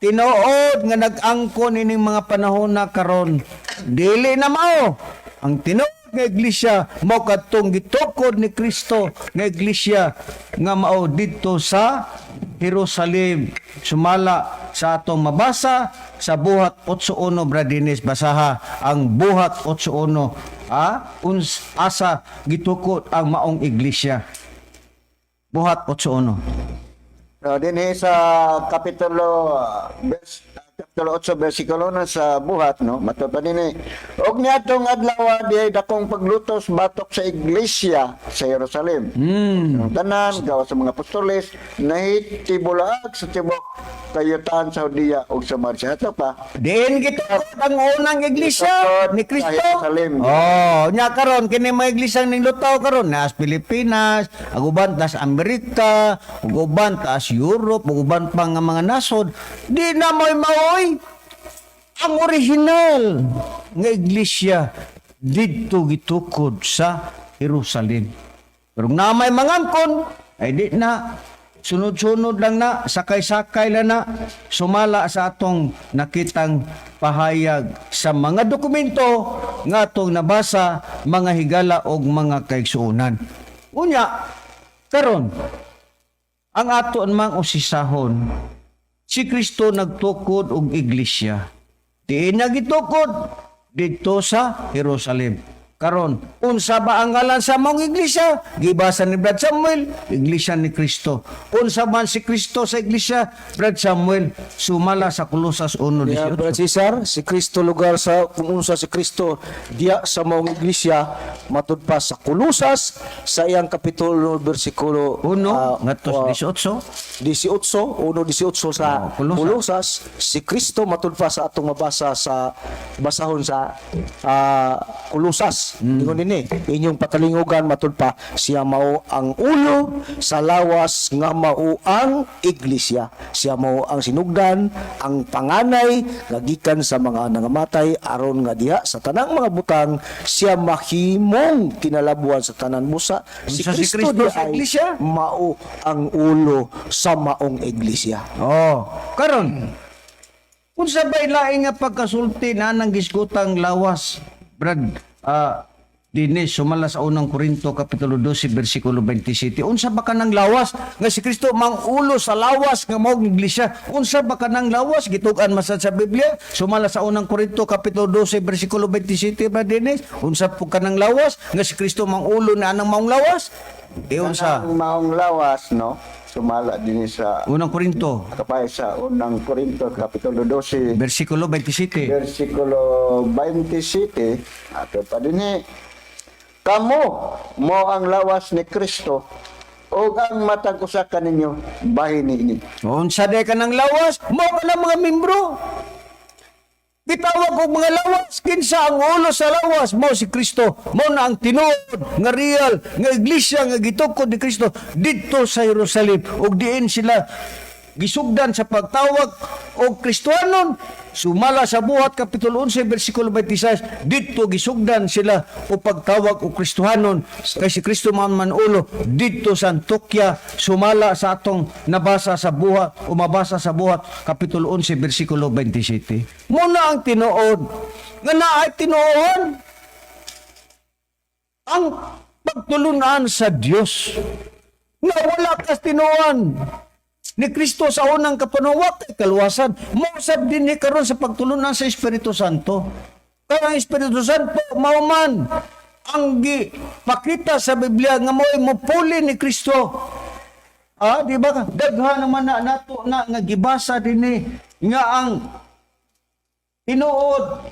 tinuod nga nag-angkon ining mga panahon na karon. Dili na mao. Ang tinuod nga iglesia mao kadtong gitukod ni Kristo nga iglesia nga mao didto sa Jerusalem. Sumala sa atong mabasa sa Buhat 8:1. Brad Dinis, basaha ang Buhat 8:1. Uns asa gitukod ang maong iglesia? Buhat 8:1.
No, dinhi sa kapitulo 8 bersikulo 1 sa Buhat, no, matud pa dinhi. Og Og niadtong adlaw diay dakong paglutos batok sa iglesia sa Jerusalem. Ang tanan gawas sa mga apostoles nahitibulaag sa tibok kayutaan sa Judea ug Samaria. Ato pa.
Diin gitukod ang unang iglesia ni Kristo.
Sa Jerusalem.
Oh, nya karon kini mga iglesia ning lutaw karon nas Pilipinas, ug uban tas Amerika, ug uban tas Europe, ug uban pa nga mga nasod, di na mo'y maoy ang original nga iglesia didto gitukod sa Jerusalem. Pero na may mangangkon, ay di na sunod-sunod lang na, sakay-sakay lang na, sumala sa atong nakitang pahayag sa mga dokumento nga atong nabasa, mga higala og mga kaigsuonan. Unya, karon, ang ato mang usisahon, si Kristo nagtukod og iglesia. Diin niya gitukod didto sa Jerusalem. Karon, unsa ba ang ngalan sa maong iglesia? Gibasa ni Brad Samuel, Iglesia ni Kristo. Unsa man si Kristo sa iglesia? Brad Samuel, sumala sa Kolosas 1:18.
Yeah, Brad Cesar, si Kristo lugar sa kung unsa si Kristo diya sa maong iglesia matud pa sa Kolosas sa iyang kapitulo bersikulo
1 ngadto sa
18,
18.
1:18 sa
Oh, Kolosas.
Kolosas, si Kristo matud pa sa atong mabasa sa basahon sa Kolosas. Ingon dinhi, inyong patalingugan matud pa siya mao ang ulo sa lawas nga mao ang iglesia. Siya mao ang sinugdan, ang panganay nga gikan sa mga nangamatay aron nga diha sa tanang mga butang siya mahimong kinalabuan sa tanan busa. Si
Unsa si
Kristo,
Kristo sa
diay
iglesia?
mao ang ulo sa maong iglesia.
Oh, karon. Unsa bay laing nga pagkasulti na nang gisgutang lawas, Brad, dinis sumala sa Unang Korinto kapitulo 12 bersikulo 27. Unsa ba kanang lawas nga si Kristo mang-ulo sa lawas nga maong iglesia? Unsa ba kanang lawas gitug-an man sad sa Biblia? Sumala sa Unang Korinto kapitulo 12 bersikulo 27, Brad Dennis. Unsa po kanang lawas nga si Kristo mang-ulo na anang maong lawas? Di unsa?
Ang maong lawas, no? Sumala din sa
Unang Korinto
kapay sa Unang Korinto kapitulo 12
bersikulo 27.
versikulo 27, ato pa dinhi: Kamo mo ang lawas ni Kristo ug ang matag usa kaninyo bahin niini.
Unsa day ka ng lawas, mao ka ng mga membro. Gitawag og mga lawas, kinsa ang ulo sa lawas, mao si Kristo. Mao na ang tinuod nga real nga iglesia nga gitukod ni Kristo didto sa Jerusalem ug diin sila gisugdan sa pagtawag og Kristohanon. Sumala sa Buhat kapitulo 11 bersikulo 26, didto gisugdan sila og pagtawag og Kristohanon kay si Kristo man man ulo didto sa Antioquia, sumala sa atong nabasa sa Buhat o mabasa sa Buhat kapitulo 11 bersikulo 27. Muna ang tinuod nga naay tinuohan ang pagtulunan sa Dios nga wala kas tinuohan ni Kristo sa unang kapanuwat kay kaluwasan. Mao din ni karon sa pagtulunan sa Espiritu Santo. Kaya ang Espiritu Santo mao man ang gipakita sa Biblia nga mo'y mupuli ni Kristo. Ah, di ba? Daghan naman na nato na nga gibasa dinhi nga ang tinuod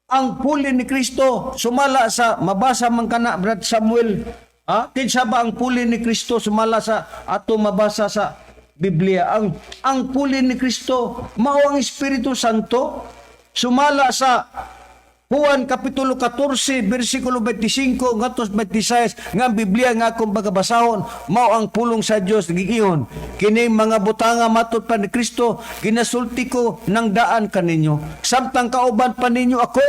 ang puli ni Kristo sumala sa mabasa man kana, Brad Samuel. Ha, kinsa ba ang puli ni Kristo sumala sa ato mabasa sa Biblia? Ang puli ni Kristo mao ang Espiritu Santo sumala sa Juan kapitulo 14 bersikulo 25 ngadto 26 nga ang Biblia nga akong pagabasahon mao ang pulong sa Dios. Giingon, "Kini mga butanga," matud pa ni Kristo, "ginasulti ko ng daan kaninyo samtang kauban pa ninyo ako."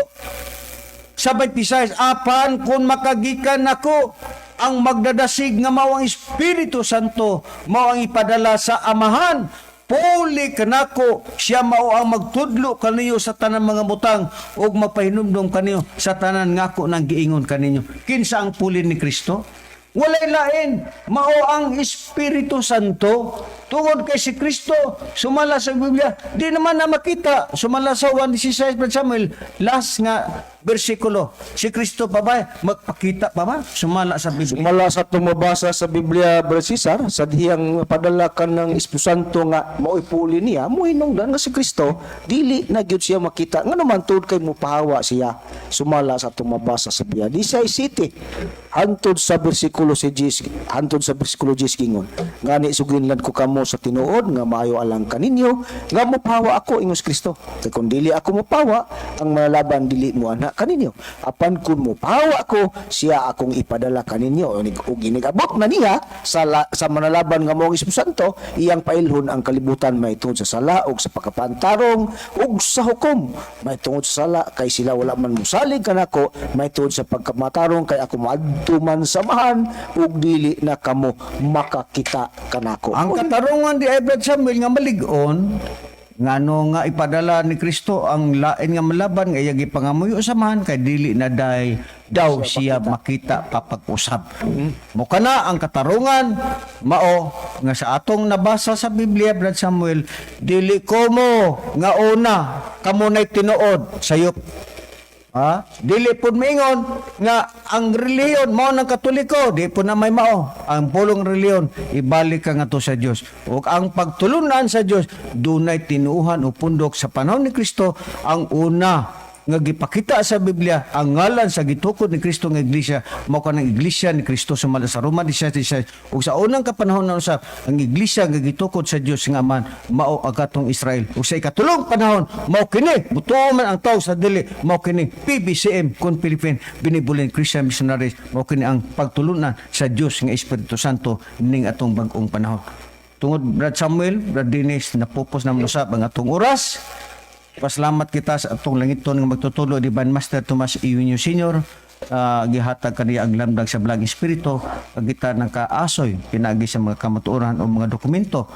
Sa 26, "Apan kung makagikan ako, ang magdadasig nga mao ang Espiritu Santo, mao ang ipadala sa Amahan puli kanako, siya mao ang magtudlo kaniyo sa tanan mga butang ug mapahinumdom kaniyo sa tanan nga ako nang giingon kaninyo." Kinsa ang puli ni Kristo? Walay lain, mao ang Espiritu Santo. Tungod kay si Kristo, sumala sa Biblia, di naman na makita. Sumala sa 1:16, Brad Samuel, last nga bersikulo. Si Kristo pa ba? Magpakita pa ba? Sumala sa Biblia.
Sumala sa tumabasa sa Biblia, Brad Cesar, sa dihang padala ka ng Espiritu Santo nga mao'y puli niya, mohinungdan nga si Kristo, dili na gyud siya makita. Nga naman tuod kay mupahawa siya. Sumala sa atong mabasa sa Biblia. 17 hantod sa bersikulo si 10, hantod sa bersikulo 10 gingon: "Ngani suginlan ko kamo sa tinuod nga maayo alang kaninyo nga mopawa ako," ingos Kristo. "Kay kung dili ako mopawa, ang Manalaban dili mo ana kaninyo. Apan kung mopawa ako, siya akong ipadala kaninyo." Ug inigabot na niya sa Manalaban nga mao ang Espiritu Santo, iyang pailhon ang kalibutan mahitungod sa sala ug sa pagkapantarong ug sa hukom. Mahitungod sa sala kay sila wala man mosalig kanako, mahitungod sa pagkamatarong kay ako moadto man sa Amahan ug dili na kamo makakita kanako.
Ang katarungan di ay, Brad Samuel, nga malig-on, ngano nga ipadala ni Kristo ang lain nga Manlaban nga iyang gipangamuyo sa Amahan kay dili na day daw siya makita papag-usab. Mo kana ang katarungan mao nga sa atong nabasa sa Biblia, Brad Samuel, dili ko mo nga una kamo nay tinuod sayop. Ha? Dili pud maingon nga ang relihiyon mao ng Katoliko, di po na may mao. Ang pulong relihiyon ibalik ka ngadto sa Dios. Ug ang pagtulunan sa Dios dunay tinuohan o pundok. Sa panahon ni Kristo, ang una nga gipakita sa Biblia ang ngalan sa gitukod ni Kristo nga iglesia mao kanang Iglesia ni Kristo sumala sa Roma 16. Ug sa unang kapanahon na usab, ang iglesia nga gitukod sa Dios nga Amahan mao ang katong Israel, ug sa ikatulong panahon mao kini mutuo man ang tao sa dili, mao kini PBCM kun Philippine Benevolent Christian Missionaries. Mao kini ang pagtulunan sa Dios nga Espiritu Santo ning atong bag-ong panahon. Tungod, Brad Samuel, Brad Dennis, napupos na usab ang atong oras. Pasalamat kita sa atong langiton nga magtutudlo, Divine Master Tomas Eugenio Senior. Gihatag kaniya ang lamdag sa Balaang Espiritu ug kita nakaasoy pinaagi sa mga kamatuoran o mga dokumento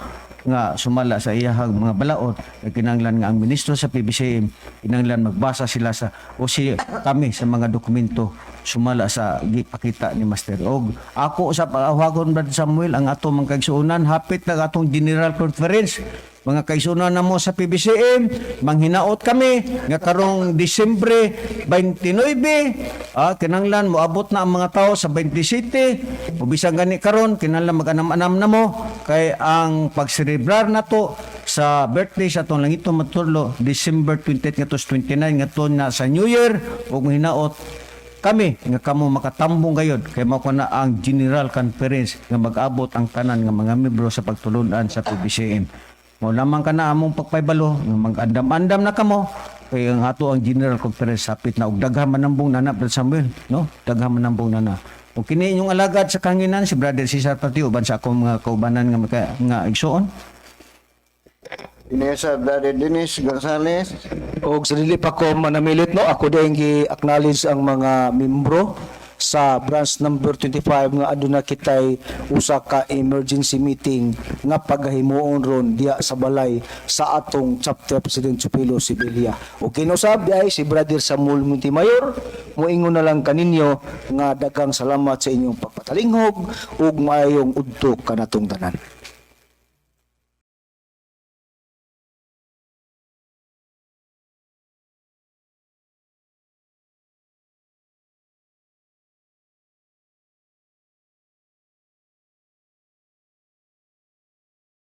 nga sumala sa iyahang mga balaod nga kinahanglan nga ang ministro sa PBCM kinahanglan magbasa sila sa o si kami sa mga dokumento sumala sa gipakita ni Master. Og ako sa paawagon, Brad Samuel, ang ato mga kaigsuonan, hapit na atong general conference. Mga kaigsuonan namo sa PBCM, manghinaot kami nga karong Disyembre 29, kinahanglan moabot na ang mga tao sa 27 o bisan gani karon kinahanglan mag-anam-anam na mo kay ang pagselebrar nato sa birthday sa atong langitong magtutudlo December 28 ngadto 29 ngadto na sa New Year. Ug hinaot kami nga kamo makatambong gayod kay mao na ang general conference nga mag-abot ang tanan nga mga membro sa pagtulunan sa PBCM. Mao lamang kana among pagpaybalo nga mag-andam-andam na kamo kay ang ato ang general conference sapit na og daghan manambong nana, Brother Samuel, no? Daghan manambong nana. Ug kini inyong alagad sa kahanginan, si Brother Cesar Patio, uban sa akong mga kaubanan nga nga igsuon.
Ini sa Brother Dennis Gonzales.
Og sa dili pa ko manamilit, no, ako din gi-acknowledge ang mga membro sa branch number 25 nga aduna kitay usa ka emergency meeting nga pagahimuon ron diya sa balay sa atong chapter president Chupilo Sibilia. O kinusab ay si Brother Samuel Montemayor, moingon na lang kaninyo nga daghang salamat sa inyong pagpatalinghog ug maayong udto kanatong tanan.